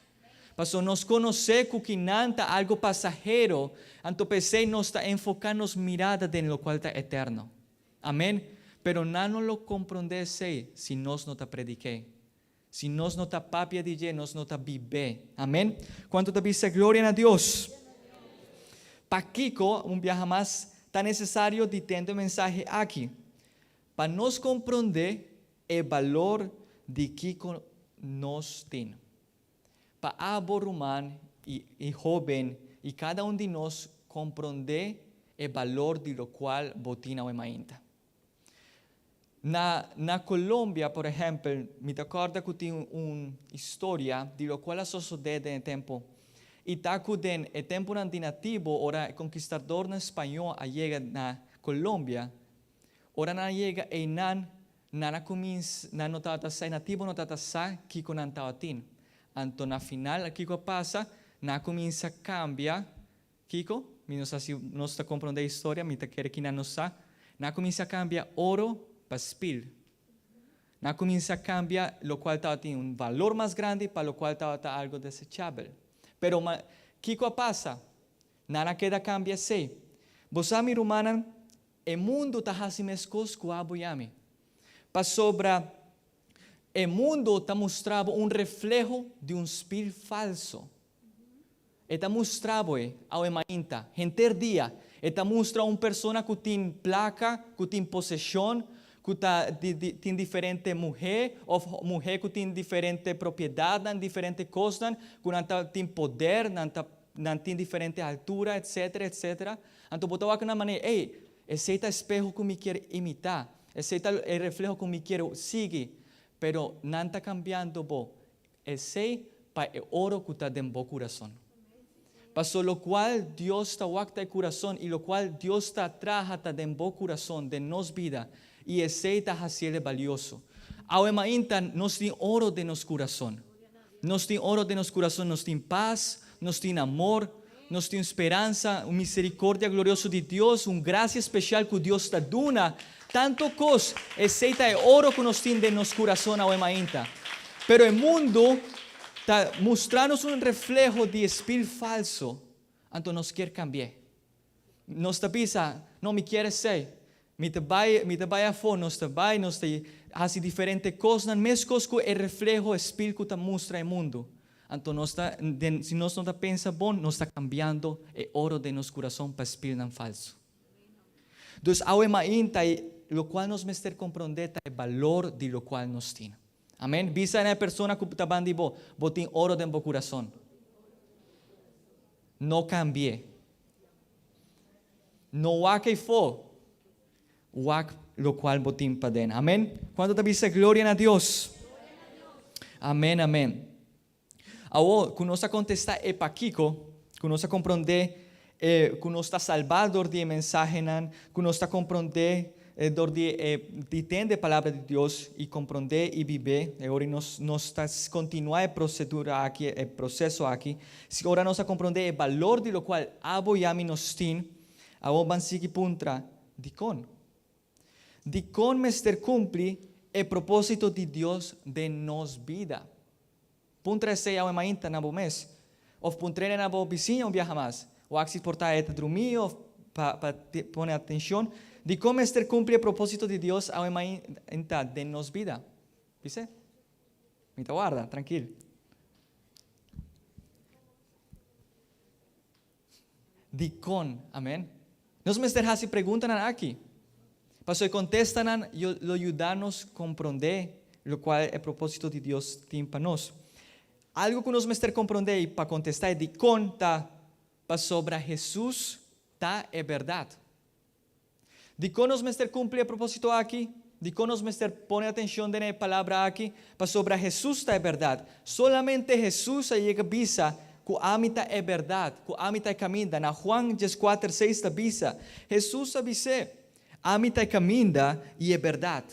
Speaker 4: Paso nos konosé ku kinan ta algu pasahero, anto p'esei nos ta enfoká nos mirada den lokual ta eterno. Amén. Pero nan no lo komprondé esei si nos no ta predik'é. Si nos no ta papia di dje, nos no ta bib'é. Amén. Kuantu ta bisa gloria na Dios? Pakiko, un biaha mas, ta nesesario di tende e mensahe aki? Pa nos komprondé e balor di kiko nos tin. Pa abo ruman i i hoben i kada un di nos komprondé e balor di lokual bo tin awe mainta. Na na Colombia por ehèmpel mi ta kòrda ku tin un historia di lokual a sosodé den e tempu i ta ku den e tempunan di natibo ora e konkistadornan spañó a yega na Colombia ora nan a yega einan Nan a kumins, nan no tabata sa, e natibo no tabata sa kiko nan tabatin. Anto na final kiko a pasa? Nan a kuminsa kambia kiko? Mi no sa si nos ta komprondé e historia, mi ta kere ki nan no sa. Nan a kuminsa kambia oro pa spil. Nan a kuminsa kambia lokual tabatin un valor mas grandi pa lokual tabata algo desechabel. Pero ma kiko a pasa? Nan a keda kambia esei. Bo sa mi rumannan, E mundu ta hasi meskos ku abo i ami, pasobra e mundu ta mustra bo un refleho di un spil falso. E ta mustra bo e awe mainta, henter dia, e ta mustra un persona ku tin plaka, ku tin poseshon, ku ta tin diferente muhé òf muhé ku tin diferente propiedatnan, diferente kosnan, ku nan ta tin poder, nan ta nan tin diferente altura, etcetera, etcetera. Anto bo ta wak na manera, ey, esey ta espeho ku mi kier imitá, esey ta e refleho ku mi kier sigui. Pero nan ta kambiando bo esey pa e oro ku ta den bo kurason. Paso lokual Dios ta wak ta e kurason i lokual Dios ta traha ta den bo kurason, den nos bida, i esey ta hasiel e balioso. Awe mainta nos tin oro den nos kurason. Nos tin oro den nos kurason, nos tin pas, nos tin amor, nos tin speransa, un misericordia glorioso di Dios, un gracia special cu Dios ta duna. Tanto cos, esey ta e oro cu nos tin den nos kurason awe mainta. Pero e mundo ta mustra nos un refleho di spil falso, anto nos kier cambia. Nos ta bisa, "No, mi kier esey. Mi ta bay afo." Nos ta bay, nos ta haci diferente cos, mescos cu e refleho spil cu ta mustra e mundo. Anto nos ta, si nos no ta pensa bon, nos ta cambiando e oro di nos curason pa spilnan falso. Dus awe mainta, locual nos mester comprende ta e balor di locual nos tin. Amen. Bisa na persona cu ta banda di bo, "Bo tin oro den bo curason. No cambie. No wak afo. Wak locual bo tin paden." Amen. Cuanto ta bisa gloria na Dios? Amen, amen. Awor, cu nos a contesta e pakico, cu nos a comprende cu nos ta salba door di mensahenan, cu nos ta comprende door di tende palabra di Dios y comprende y biba, y awor nos ta continua e procedura aki, e proceso aki, si ora nos a comprende e balor di locual abo y ami nos tin, awor ban sigui puntra, dicon? Dicon mester cumpli e proposito di Dios den nos bida? Puntra esey awe mainta na bo mes. Of puntr'e na bo bisiña un biaha mas. O si por ta e ta drumi of pa pone atencion. Dicon mester cumpli e proposito di Dios awe mainta den nos bida? Bisa? Mi ta warda, trankil. Dicon, amen. Nos mester haci preguntanan aki. Paso e contestanan lo yuda nos comprende locual e proposito di Dios tin pa nos. Algo cu nos mester comprende y pa contesta e dicon ta pasobra Jesus ta e berdad. Dicon nos mester cumpli e proposito aki? Dicon nos mester pone atencion den e palabra aki? Pasobra Jesus ta e berdad. Solamente Jesus a yega bisa cu ami ta e berdad, cu ami ta e caminda. Na Juan 14:6 ta bisa, Jesus a bisa, "Ami ta e caminda y e berdad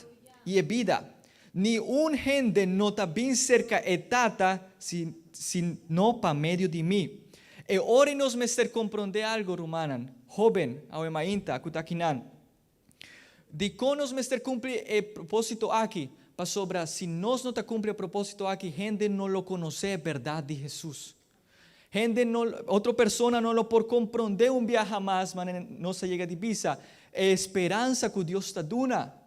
Speaker 4: y e bida. Ni un hende no ta bin cerca e Tata si no pa medio di mi." E ora nos mester comprende algo, rumannan, hoben, awe mainta, cu ta akinan. Dicon nos mester cumpli e proposito aki, pasobra si nos no ta cumpli e proposito aki, hende no lo conoce e berdad di Jesus. Hende no, otro persona no lo por comprende un biaha mas, ma nos a yega di bisa, e speransa cu Dios ta duna.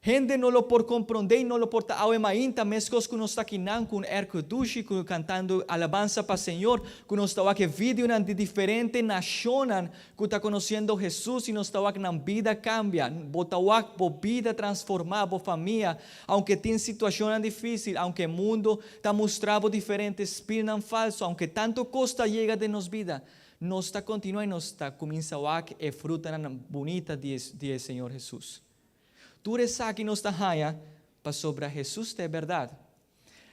Speaker 4: Hende no lo por comprende y no lo por ta awe mainta mescos cu nos ta akinan cu airco dushi cu cantando alabansa pa Señor, cu nos ta wak videonan di diferente nacionnan cu ta conociendo Jesus y nos ta wak nan bida cambia, bo ta wak bo bida transforma, bo famia, aunke tin situacion dificil, aunke mundo ta mustrando diferente spilnan falso, aunke tanto cos ta yega den nos bida, nos ta continua y nos ta cuminsa wak e frutanan bunita di Señor Jesus. Tur esaki nos ta haya pasobra Jesus ta e berdad.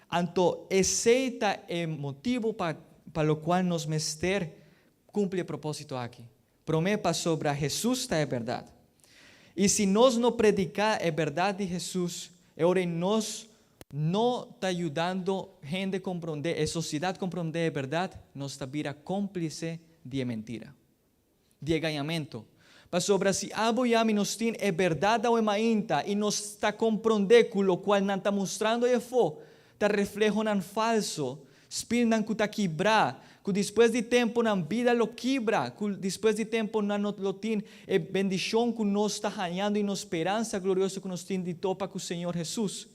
Speaker 4: Anto, esey ta e motibo pa locual nos mester cumpli e proposito aki. Prome pasobra Jesus ta e berdad. Y si nos no predica e berdad di Jesus, e ora nos no ta yudando hende comprende, e sociedad comprende e berdad, nos ta bira complice di mentira, di engañamento. Pasobra si abo y ami nos tin e berdad awe mainta y nos ta comprende cu locual nan ta mustrando afo, ta reflehonan falso, spilnan cu ta kibra, cu despues di tempo nan bida lo kibra, cu despues di tempo nan no lo tin e bendicion cu nos ta hañando y nos speransa glorioso cu nos tin di topa cu Señor Jesus.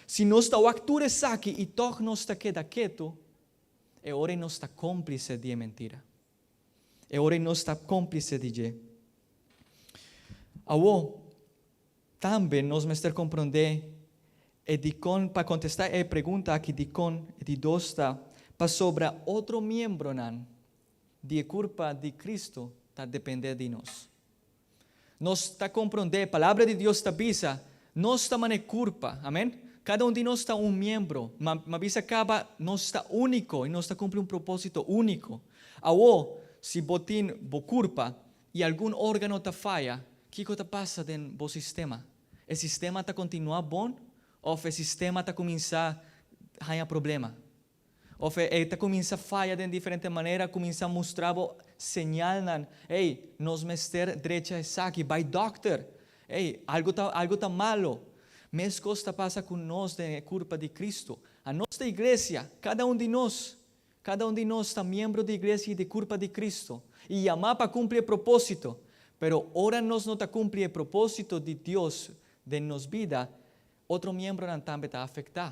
Speaker 4: Si nos ta wak tur esaki y toch nos ta keda keto, e ora nos ta complice di mentira. E ora nos ta complice di dje. Awo, tambe nos mester comprende e dicon pa contesta e pregunta aki dicon e di dos ta pasobra otro miembronan di curpa di Cristo ta depende di nos. Nos ta comprende, palabra di Dios ta bisa, nos ta mane curpa, amen? Cada un di nos ta un miembro, ma bisa caba nos ta unico y nos ta cumpli un proposito unico. Awo, si bo tin bo curpa y algun organo ta faya, kico ta pasa den bo sistema? E sistema ta continua bon of e sistema ta cuminsa haya problema? Of e ta cuminsa faya di diferente manera, cuminsa mustra bo señalnan. "Hey, nos mester drecha esaki, bay doctor. Hey, algo ta malo." Meskos ta pasa ku nos den kurpa di Kristu. Anos ta iglesia, kada un di nos. Kada un di nos ta miembro di iglesia i di kurpa di Kristu. I yamá pa kumpli e propósito. Pero ora nos no ta kumpli e propósito di Dios den nos bida, otro miembronan tambe ta afektá.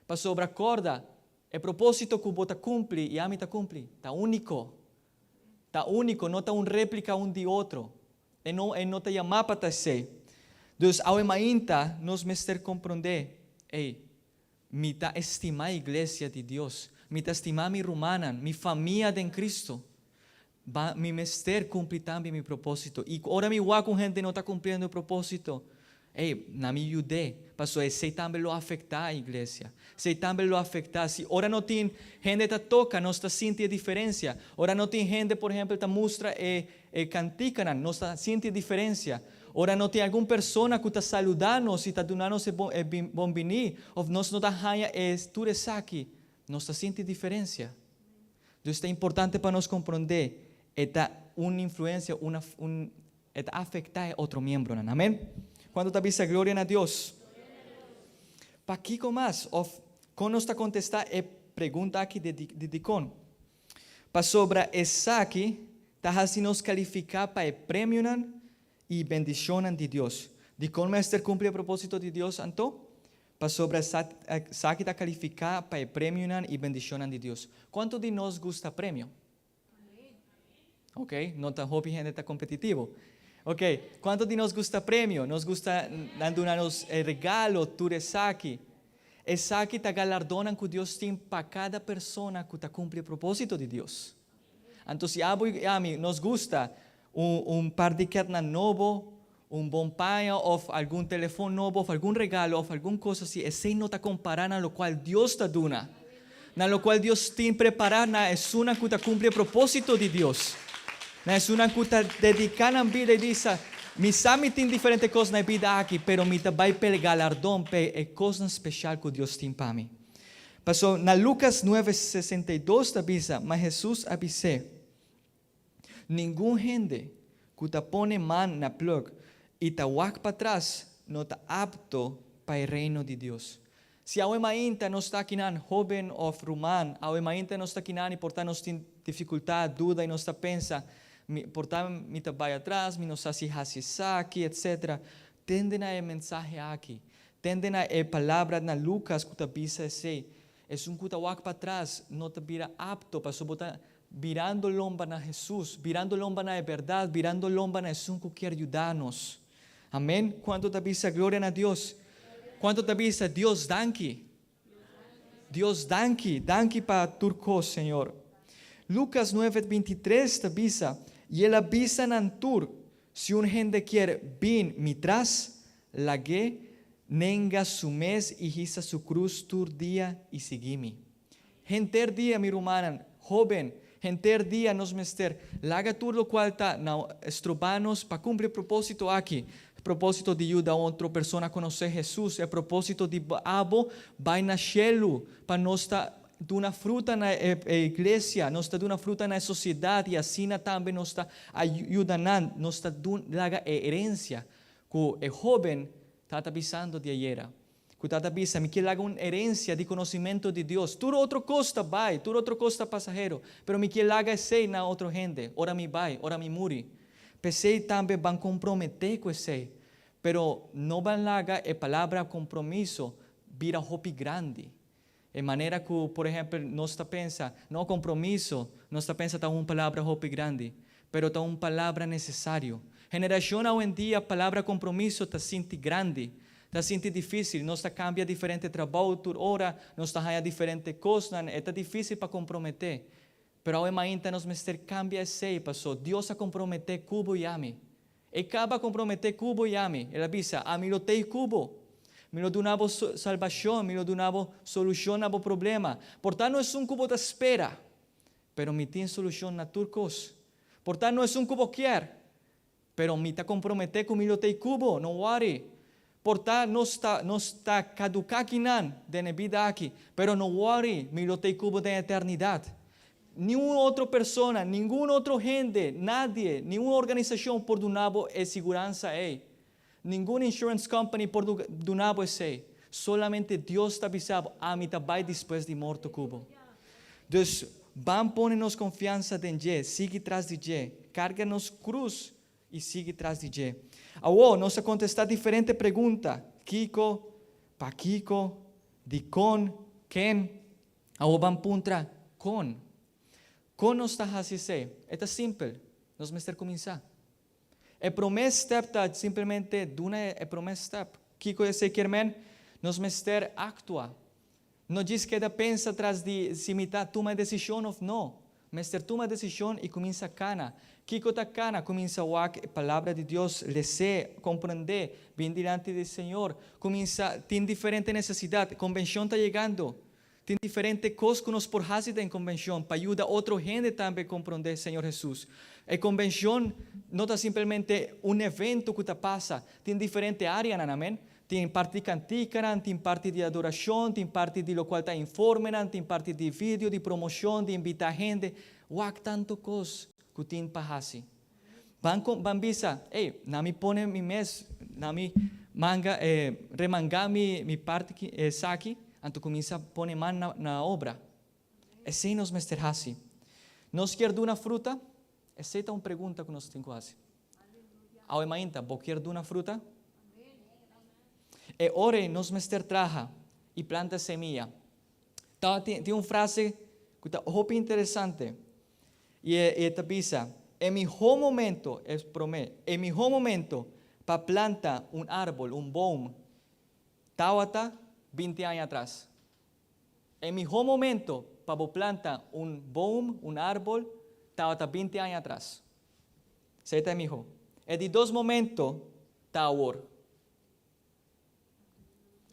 Speaker 4: Pasobra kòrda, e propósito ku bo ta kumpli i ami ta kumpli, ta úniko. Ta úniko, no ta un réplika un di otro. E no, e no ta yamá pa ta esei. Dus awe mainta nos mester komprondé, Ey, mi ta estimá iglesia di Dios. Mi ta stima mi rumannan, mi famia den Kristu. Ba, mi mester kumpli tambe mi propósito. I ora mi wak un hende no ta kumpliendo e propósito, ey, na mi yud'é, pasobra esei tambe lo afektá e iglesia. Esei tambe lo afektá. Si ora no tin hende ta toka, nos ta sinti e diferensia. Ora no tin hende, por ehèmpel, ta mustra e e kantikanan, nos ta sinti e diferensia. Ora no tin algun persona ku ta saludá nos i ta duna nos e bon e bon biní, òf nos no ta haña e tur esaki, nos ta sinti diferensia. Dus ta importante pa nos komprondé e ta un influensia, una un e ta afektá e otro miembronan. Amen? Kuantu ta bisa gloria na Dios? Pakiko mas òf kon nos ta kontestá e pregunta aki di di dikon? Pasobra esaki ta hasi nos kalifiká pa e premionan i bendishonnan di Dios. Dikon mester kumpli e propósito di Dios anto? Pasobra esaki ta kalifiká pa e premionan i bendishonnan di Dios. Kuantu di nos gusta premio? Ok, no ta hopi hende ta kompetitivo. Ok, kuantu di nos gusta premio? Nos gusta nan duna nos e regalo, tur esaki. Esaki ta galardonnan ku Dios tin pa kada persona ku ta kumpli e propósito di Dios. Anto si abo i ami nos gusta un un par di kètnan nobo, un bon paña òf algun telefòn nobo òf algun regalo òf algun kos así, esei no ta kompará na lokual Dios ta duna, na lokual Dios tin prepará na esunnan ku ta kumpli e propósito di Dios, na esunnan ku ta dediká nan bida i bisa, Mi sa mi tin diferente kos na e bida aki, pero mi ta bai p'e galardon, p'e e kosnan speshal ku Dios tin pa mi. Pasobra na Lukas nueve, 62 ta bisa, Ma Hesus a bis'é, Ningun hende ku ta pone man na plug i ta wak patras no ta apto pa e Reino di Dios. Si awe mainta nos ta akinan, hóben òf ruman, awe mainta nos ta akinan i por ta nos tin difikultat, duda i nos ta pensa, Mi, por ta mi ta bai atras, mi no sa si hasi esaki, etsetera. Tende na e mensahe aki. Tende na e palabra na Lukas ku ta bisa esei. Esun ku ta wak patras no ta bira apto, pasobra bo ta Birando lomba na Hesus, birando lomba na e bèrdat, birando lomba na esun ku kier yuda nos. Amen. Kuantu ta bisa gloria na Dios? Kuantu ta bisa Dios danki? Dios danki, danki pa tur kos, Señor. Lukas nueve 23 ta bisa, I el a bisa nan tur, Si un hende kier bin mi tras, lag'é nenga su mes i hisa su krus tur dia i sigui mi. Henter dia, mi rumannan, hóben, henter dia nos mester laga tur lokual ta na stroba nos pa kumpli e propósito aki, e propósito di yuda otro persona konosé Hesus, e propósito di abo bai na shelu pa nos ta duna fruta na e iglesia, nos ta duna fruta na e sosiedat i asina tambe nos ta yuda nan, nos ta laga e herensia ku e hóben ta ta bisando di ayera. Ku Tata bisa, Mi kier laga un herensia di konosimento di Dios. Tur otro kos ta bai, tur otro kos ta pasahero, pero mi kier laga esei na otro hende, ora mi bai, ora mi muri. P'esei tambe ban komprometé ku esei, pero no ban laga e palabra kompromiso bira hopi grandi. E manera ku, por ehèmpel, nos ta pensa, no kompromiso, nos ta pensa ta un palabra hopi grandi, pero ta un palabra nesesario. Generashon awendia palabra kompromiso ta sinti grandi, ta sinti difísil, nos ta kambia diferente trabou tur ora, nos ta haña diferente kosnan, e ta difísil pa komprometé. Pero awe mainta nos mester kambia esei, paso Dios a komprometé ku bo i ami. E kaba komprometé ku bo i ami. El a bisa, Ami lo tei ku bo. Mi lo duna bo salbashon, mi lo duna bo solushon na bo problema. Por ta no esun ku bo ta spera, pero mi tin solushon na tur kos. Por ta no esun ku bo kier, pero mi ta komprometé ku mi lo tei ku bo, no wòri. Por ta nos ta nos ta kaduká kinan den e bida aki, pero no wòri, mi lo tei ku bo den eternidat. Niun otro persona, ningun otro hende, nadie, niun organisashon por duna bo e siguransa ei. Ningun insurance company por duna bo esei. Solamente Dios ta bisa bo, "Ami ta bai despues di morto ku bo." Dus, ban pone nos konfiansa den dje, sigui tras di dje, karga nos krus i sigui tras di dje. Awor, nos a kontestá diferente pregunta, Kiko? Pakiko? Dikon? Ken? Awor ban puntra, Kon? Kon nos ta hasi esei? E ta simpel, nos mester kuminsá. E promé step ta simplemente duna e promé step. Kiko esei kier men? Nos mester aktua. No djis keda pensa tras di si mi ta tuma e desishon òf no. Mester tuma desishon i kuminsá kana. Kiko ta kana? Kuminsá wak e Palabra di Dios, les'é, komprendé, bin dilanti di Señor. Kuminsá tin diferente nesesidat. Konbenshon ta yegando. Tin diferente kos ku nos por hasi den konbenshon pa yuda otro hende tambe komprondé Señor Hesus. E konbenshon no ta simplemente un evento ku ta pasa. Tin diferente áreanan, amen. Tin parti di kantikanan, tin parti di adorashon, tin parti di lokual ta informenan, tin parti di video, di promoshon, di invitá hende. Wak tantu kos ku tin pa hasi. Ban ban bisa, Ey, na mi pone mi mes, na mi manga, remangá mi mi parti ki esaki, anto kuminsá pone man na na obra. Esei nos mester hasi. Nos kier duna fruta? Esei ta un pregunta ku nos tin ku hasi. Awe mainta, bo kier duna fruta? E ora ei nos mester traha i planta semia. Ta tin un frase ku ta hopi interesante i e ta bisa, E mihó momento, e promé, e mihó momento pa planta un árbol, un boom, tawata binti aña atras. E mihó momento pa bo planta un boom, un árbol, tawata binti aña atras. Esei ta e mihó. E di dos momento ta awor.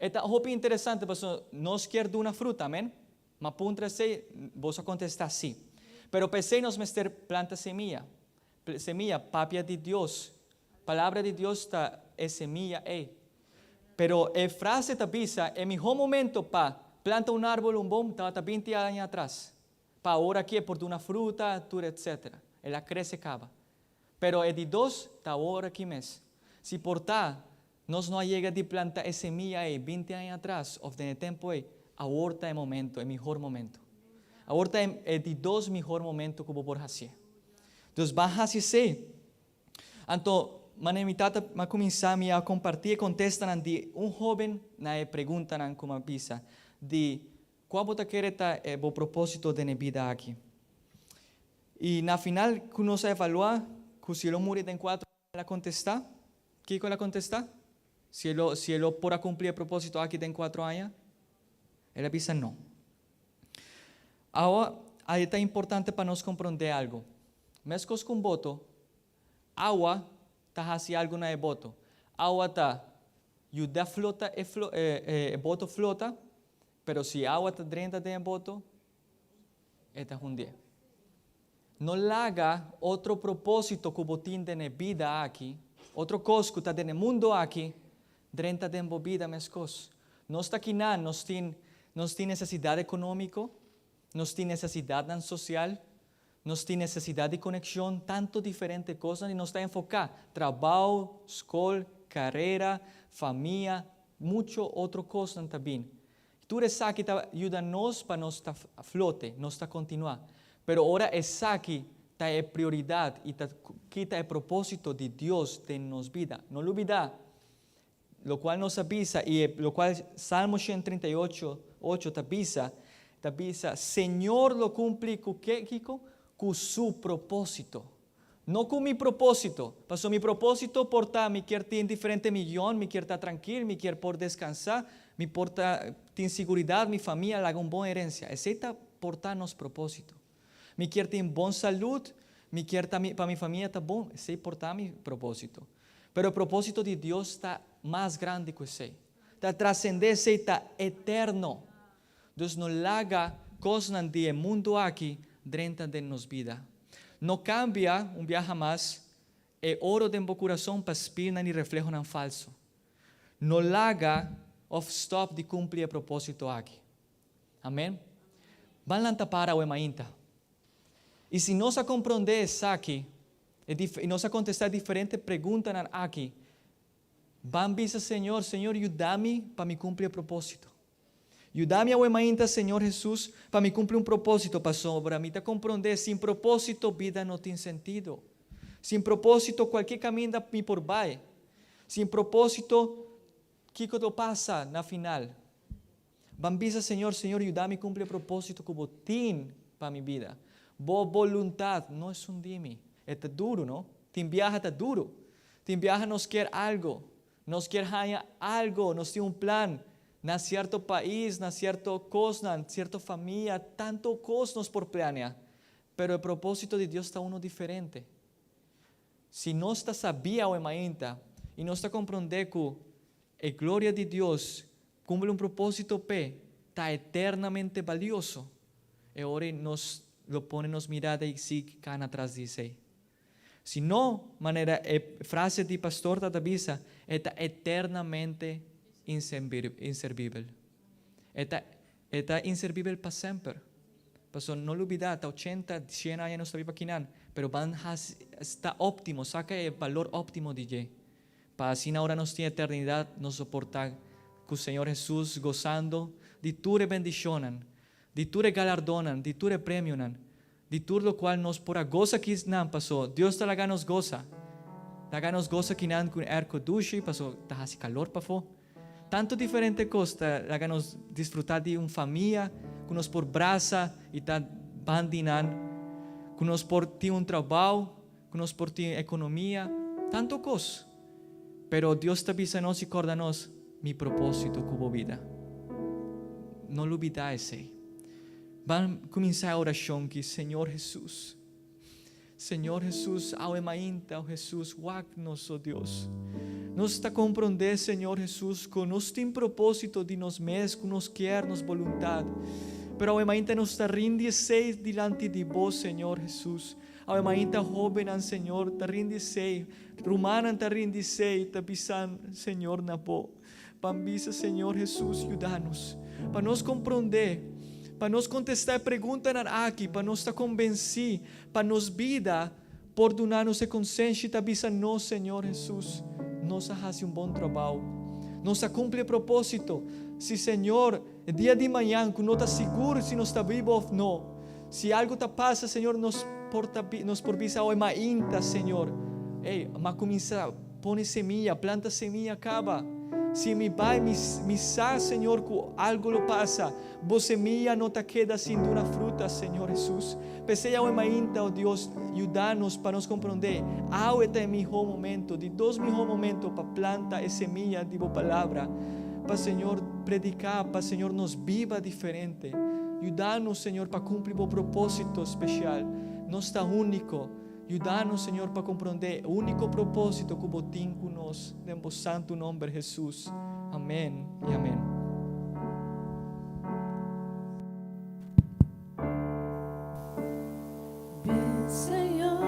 Speaker 4: E ta hopi interesante pasobra nos kier duna fruta, amen? Ma puntra esei, boso a kontestá sí. Pero pa esei nos mester planta semia. Semia, papia di Dios. Palabra di Dios ta e semia ei. Pero e frase ta bisa, e mihó momento pa planta un árbol, un bom, tabata binti aña atras. Pa awor aki e por duna fruta, tur etcétera. El a krese kaba. Pero e di dos ta awor aki mes. Si por ta, nos no a yega di planta e semia ei binti aña atras of den e tempu ei, awor ta e momento, e mihor momento. Awor ta e di dos mihor momento ku bo por hasié. Dus ban hasi esei. Anto, manera mi tata a kuminsá, mi a kompartí e kontestanan di un hóben na e preguntanan ku mi a bisa di kua bo ta kere ta e bo propósito den e bida aki. I na final ku nos a evaluá ku si lo muri den kuatro aña, el a kontestá. Kiko el a kontestá? Si e lo si e lo por a kumpli e propósito aki den kuatro aña? El a bisa no. Awa, a ta importante pa nos komprondé algu. Meskos ku un boto, awa ta hasi algu na e boto. Awa ta yuda flota e flo e boto flota, pero si awa ta drenta den e boto, e ta hundié. No laga otro propósito ku bo tin den e bida aki, otro kos ku ta den e mundu aki, drenta den bo bida meskos. Nos ta kinan, nos tin nos tin nesesidat ekonómiko, nos tin nesesidatnan sosial, nos tin nesesidat di konekshon, tantu diferente kosnan i nos ta enfoká, trabou, skol, karera, famia, mucho otro kosnan ta bin. Tur esaki ta yuda nos pa nos ta flote, nos ta kontinuá. Pero ora esaki ta e prioridat i ta kita e propósito di Dios den nos bida, no lubidá lokual nos a bisa i e lokual Salmo 138, 8 ta bisa, ta bisa, Señor lo kumpli ku ke, kiko? Ku su propósito. No ku mi propósito, pasobra mi propósito por ta mi kier tin diferente miyon, mi kier ta trankil, mi kier por deskansá, mi por ta tin siguridat, mi famia laga un bon herensia. Esei ta por ta nos propósito. Mi kier tin bon salud, mi kier ta pa mi famia ta bon, esei por ta mi propósito. Pero e propósito di Dios ta mas grandi ku esei. Ta trasendé esei, ta eterno. Dus no laga kosnan di e mundu aki drenta den nos bida. No kambia, un biaha mas, e oro den bo kurason pa spilnan i reflehonan falso. No laga òf stòp di kumpli e propósito aki. Amen. Ban lanta para awe mainta. I si nos a komprondé esaki, i nos a kontestá e diferente preguntanan aki, Ban bisa Señor, Señor yuda mi pa mi kumpli e propósito. Yuda mi awe mainta Señor Jesus pa mi kumpli un propósito pasobra mi ta komprondé sin propósito bida no tin sentido. Sin propósito kualke kaminda mi por bai. Sin propósito kiko lo pasa na final. Ban bisa Señor, Señor yuda mi kumpli e propósito ku bo tin pa mi bida. Bo boluntat no esun di mi. E ta duru, no? Tin biaha ta duru. Tin biaha nos kier algo. Nos kier haña algo, nos tin un plan na cierto pais, na cierto cosnan, cierto famia, tanto cos nos por planea, pero e proposito di Dios ta uno diferente. Si nos ta sabia awe mainta y nos ta comprende cu e gloria di Dios cumpli un proposito p'e ta eternamente balioso, e ora nos lo pone nos mirada y sigui cana tras di esey. Si no, manera e frase di pastor ta ta bisa, e ta eternamente inserbibel. E ta e ta inserbibel pa semper. Pasobra no lubida, ta ochenta, shen aña nos ta biba akinan, pero ban hasi ta optimo, saka e balor optimo di dje, pa asina ora nos tin eternidat nos lo por ta ku Señor Hesus gosando di tur e bendishonnan, di tur e galardonnan, di tur e premionan. Di tur locual nos por a goza kinan paso Dios ta laga nos goza. Laga nos goza kinan cu airco dushi paso ta haci calor pafo. Tanto diferente cos ta laga nos disfruta di un famia cu nos por brasa y ta ban di nan, cu nos por tin un trabao, cu nos por tin economia, tanto cos. Pero Dios ta bisa nos y corda nos, Mi proposito cu bo bida. No lubida esey. Ban cuminsa e oracion ki, Señor Jesus, Señor Jesus, awe mainta, o Jesus, wak nos, o Dios. Nos ta comprende, Señor Jesus, cu nos tin proposito di nos mes, cu nos kier nos boluntad. Pero awe mainta nos ta rindi esey dilanti di Bo, Señor Jesus. Awe mainta hobennan, Señor, ta rindi esey, rumannan ta rindi esey, ta bisan, Señor, na Bo. Ban bisa, Señor Hesus, yuda nos pa nos komprondé, pa nos kontestá e preguntanan aki, pa nos ta kombensí, pa nos bida por duna nos e konsenshi ta bisa nos, Señor Hesus, nos a hasi un bon trabou. Nos a kumpli e propósito. Si, Señor, e dia di mañan ku no ta sigur si nos ta bibu òf no, si algu ta pasa, Señor, nos por ta nos por bisa awe mainta, Señor, ey, m'a kuminsá Pone semilla, planta semilla caba. Si mi bai, mi, mi sa, Señor, cu algo lo pasa. Bo semilla no ta keda sin duna fruta, Señor Jesus. P'esei awe mainta, oh Dios, yuda nos pa nos comprende, awe ta e miho momento, di dos miho momento pa planta e semilla di Bo Palabra, pa Señor predica, pa Señor nos biba diferente. Yuda nos, Señor, pa cumpli Bo proposito special. Nos ta unico. Yuda nos, Señor, pa komprondé e úniko propósito ku Bo tin ku nos, den Bo santu nomber, Hesus. Amén i amén.
Speaker 3: Bin Señor,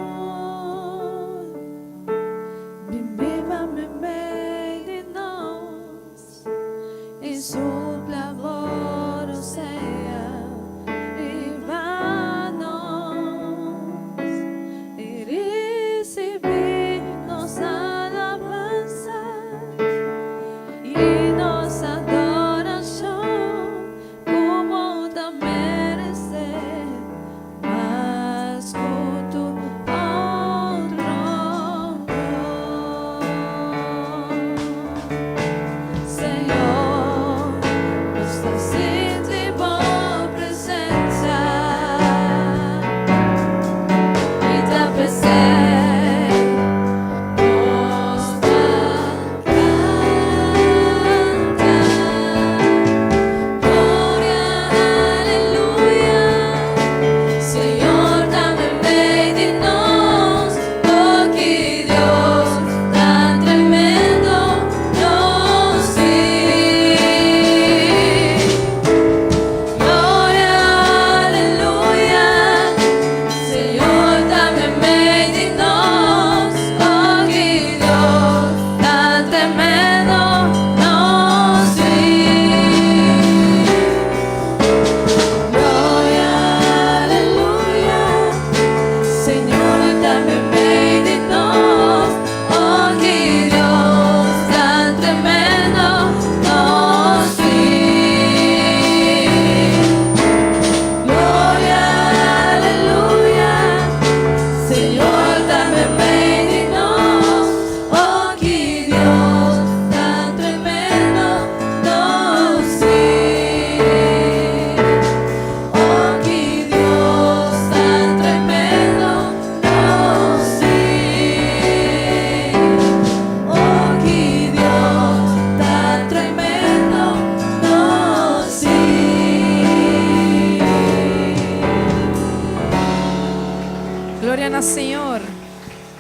Speaker 3: bin biba meimei di nos i supla bo rosea riba nos i risibí nos alabansa i nos adoracion.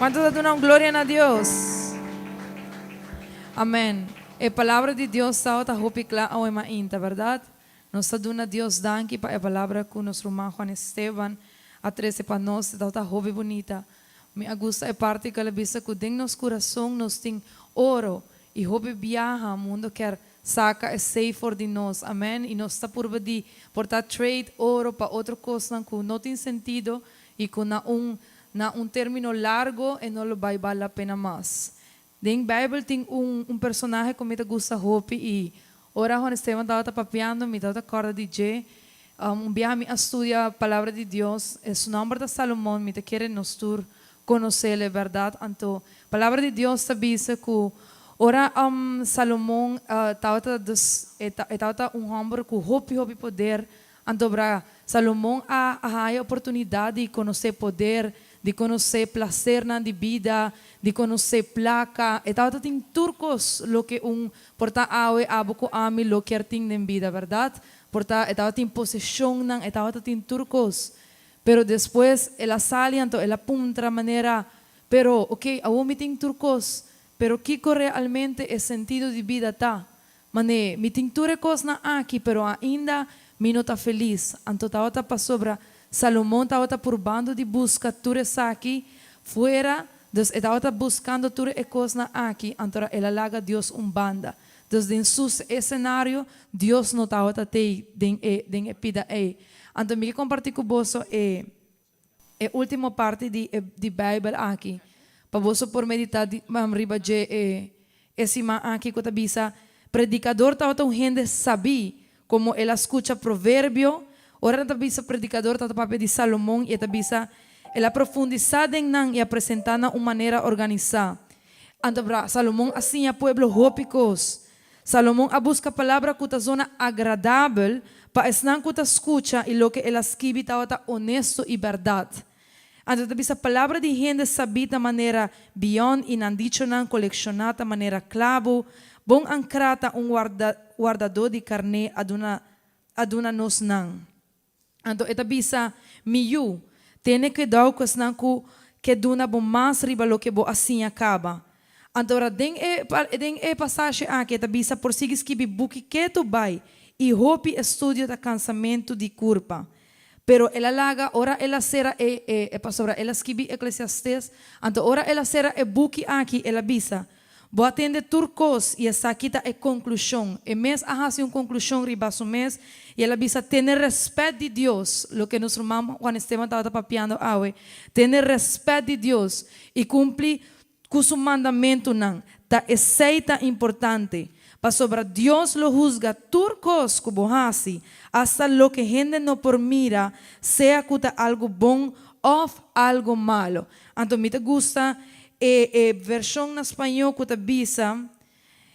Speaker 1: Kuantu ta duna un gloria na Dios? Amèn. E palabra di Dios tabata hopi kla awe mainta, bèrdat? Nos ta duna Dios danki pa e palabra ku nos ruman Juan Esteban a trese pa nos. E tabata hopi bunita. Mi a gusta e parti ku el a bisa ku den nos kurason nos tin oro i hopi biaha mundu kier saka esei for di nos. Amèn. I nos ta purba di por ta trade oro pa otro kosnan ku no tin sentido i ku na un na un término largo e no lo bai bal la pena mas. Den Bijbel tin un un personahe ku mi ta gusta hopi i ora Juan Esteban tabata papiando mi tabata kòrda di dje. Un biaha mi a studia Palabra di Dios, e su nòmber ta Salomon, mi ta kere nos tur konosel e bèrdat. Anto Palabra di Dios ta bisa ku ora Salomon tabata dus e tabata un hòmber ku hopi hopi poder. Anto bra Salomon a haña oportunidat di konosé poder, di konosé plasernan di bida, di konosé plaka. E tabata tin tur kos loke un por ta awe abo ku ami lo kier tin den bida, bèrdat? Por ta e tabatin poseshonnan, e tabata tin tur kos. Pero despues el a sali anto el a puntra manera, Pero, oke, awor mi tin tur kos, pero kiko realmente e sentido di bida ta? Mane, mi tin tur e kosnan aki, pero ainda mi no ta felis. Anto tabata pasobra Salomon tabata purbando di buska tur esaki fuera, dus e tabata buskando tur e kosnan aki, antora el a laga Dios un banda. Dus den su esenario, Dios no tabata tei den e den e pida ei. Anto mi ke kompartí ku boso e e último parti di e di Bijbel aki, pa boso por meditá di riba dje e e siman aki ku ta bisa, Predikador tabata un hende sabí, komo el a skucha proverbio. Ora nan ta bisa predikador tabata papia di Salomon i e ta bisa, El a profundisá den nan i a presentá nan un manera organisá. Anto bra, Salomon a siña pueblo hopi kos. Salomon a buska palabra ku ta zona agradabel pa esnan ku ta skucha i loke el a skibi tabata onesto i bèrdat. Anto ta bisa palabra di hende sabí ta manera biòn i nan dichonan kolekshoná ta manera klabu, bon ankrá ta un wardadó di karné a duna a duna nos nan. Anto e ta bisa, Mi yu, tene kuidou ku esnan ku ke duna bo mas riba loke bo a siña kaba. Anto ora den e den e pasashi aki e ta bisa por sigui skibi buki ketu bai i hopi estudio ta kansamentu di kurpa. Pero el a laga ora el a sera e e pasobra el a skibi Eklesiastes, anto ora el a sera e buki aki el a bisa, Bo a tende tur kos i esaki ta e konklushon. E mes a hasi un konklushon riba su mes i el a bisa, Tene rèspèt di Dios, loke nos ruman Juan Esteban tabata papiando awe, tene rèspèt di Dios i kumpli ku su mandamentunan, ta esei ta importante, pasobra Dios lo husga tur kos ku bo hasi, asta loke hende no por mira, sea ku ta algu bon òf algu malu. Anto mi ta gusta e e vershon na spañó ku ta bisa,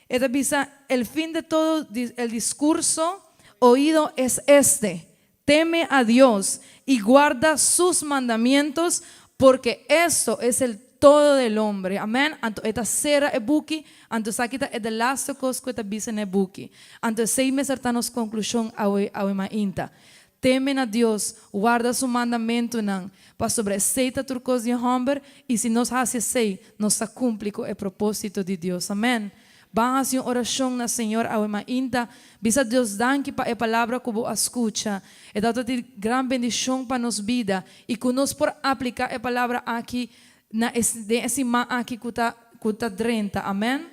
Speaker 1: e ta bisa, El fin de todo el discurso oído es este, Teme a Dios y guarda sus mandamientos, porque esto es el todo del hombre. Amèn. Anto e ta sera e buki, anto esaki ta e delaste kos ku e ta bisa na e buki. Anto esei mester ta nos konklushon awe awe mainta. Teme na Dios, warda su mandamentunan, pasobra esei ta tur kos di e hòmber, i si nos hasi esei, nos ta kumpli ku e propósito di Dios. Amèn. Ban hasi un orashon na Señor awe mainta. Bisa Dios danki pa e palabra ku bo a skucha. E tabata di gran bendishon pa nos bida i ku nos por apliká e palabra aki na e den e siman aki ku ta ku ta drenta. Amèn.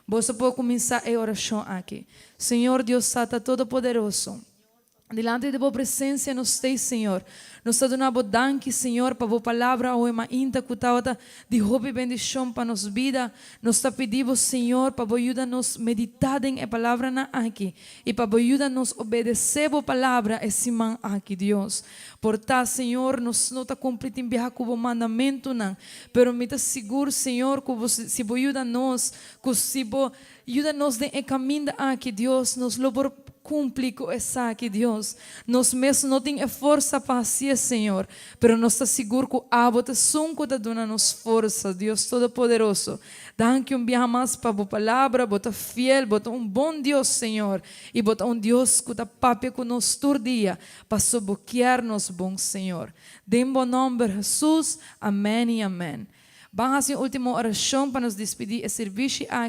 Speaker 1: Boso por kuminsá e orashon aki. Señor Dios Tata Todopoderoso. Dilanti di bo presencia nos stay, Señor. Nos ta duna bo danki, Señor, pa bo palabra awe mainta cu tabata di hopi bendicion pa nos bida. Nos ta pidi bo, Señor, pa bo yuda nos medita den e palabranan aki y pa bo yuda nos obedece bo palabra e siman aki, Dios. Por ta, Señor, nos no ta cumpli tin biaha cu bo mandamentunan, pero mi ta sigur, Señor, cu bo, si bo yuda nos, cu si bo Yuda nos den e kaminda aki, Dios, nos lo por kumpli ku esaki, Dios. Nos mes no tin e forsa pa hasié, Señor, pero nos ta sigur ku Abo ta esun ku ta duna nos forsa, Dios Todopoderoso. Danki un biaha mas pa Bo Palabra, Bo ta fiel, Bo ta un bon Dios, Señor, i Bo ta un Dios ku ta papia ku nos tur dia, paso Bo kier nos bon, Señor. Den Bo nòmber, Hesus, amèn i amèn. Ban hasi un último orashon pa nos despedí e servisio aki.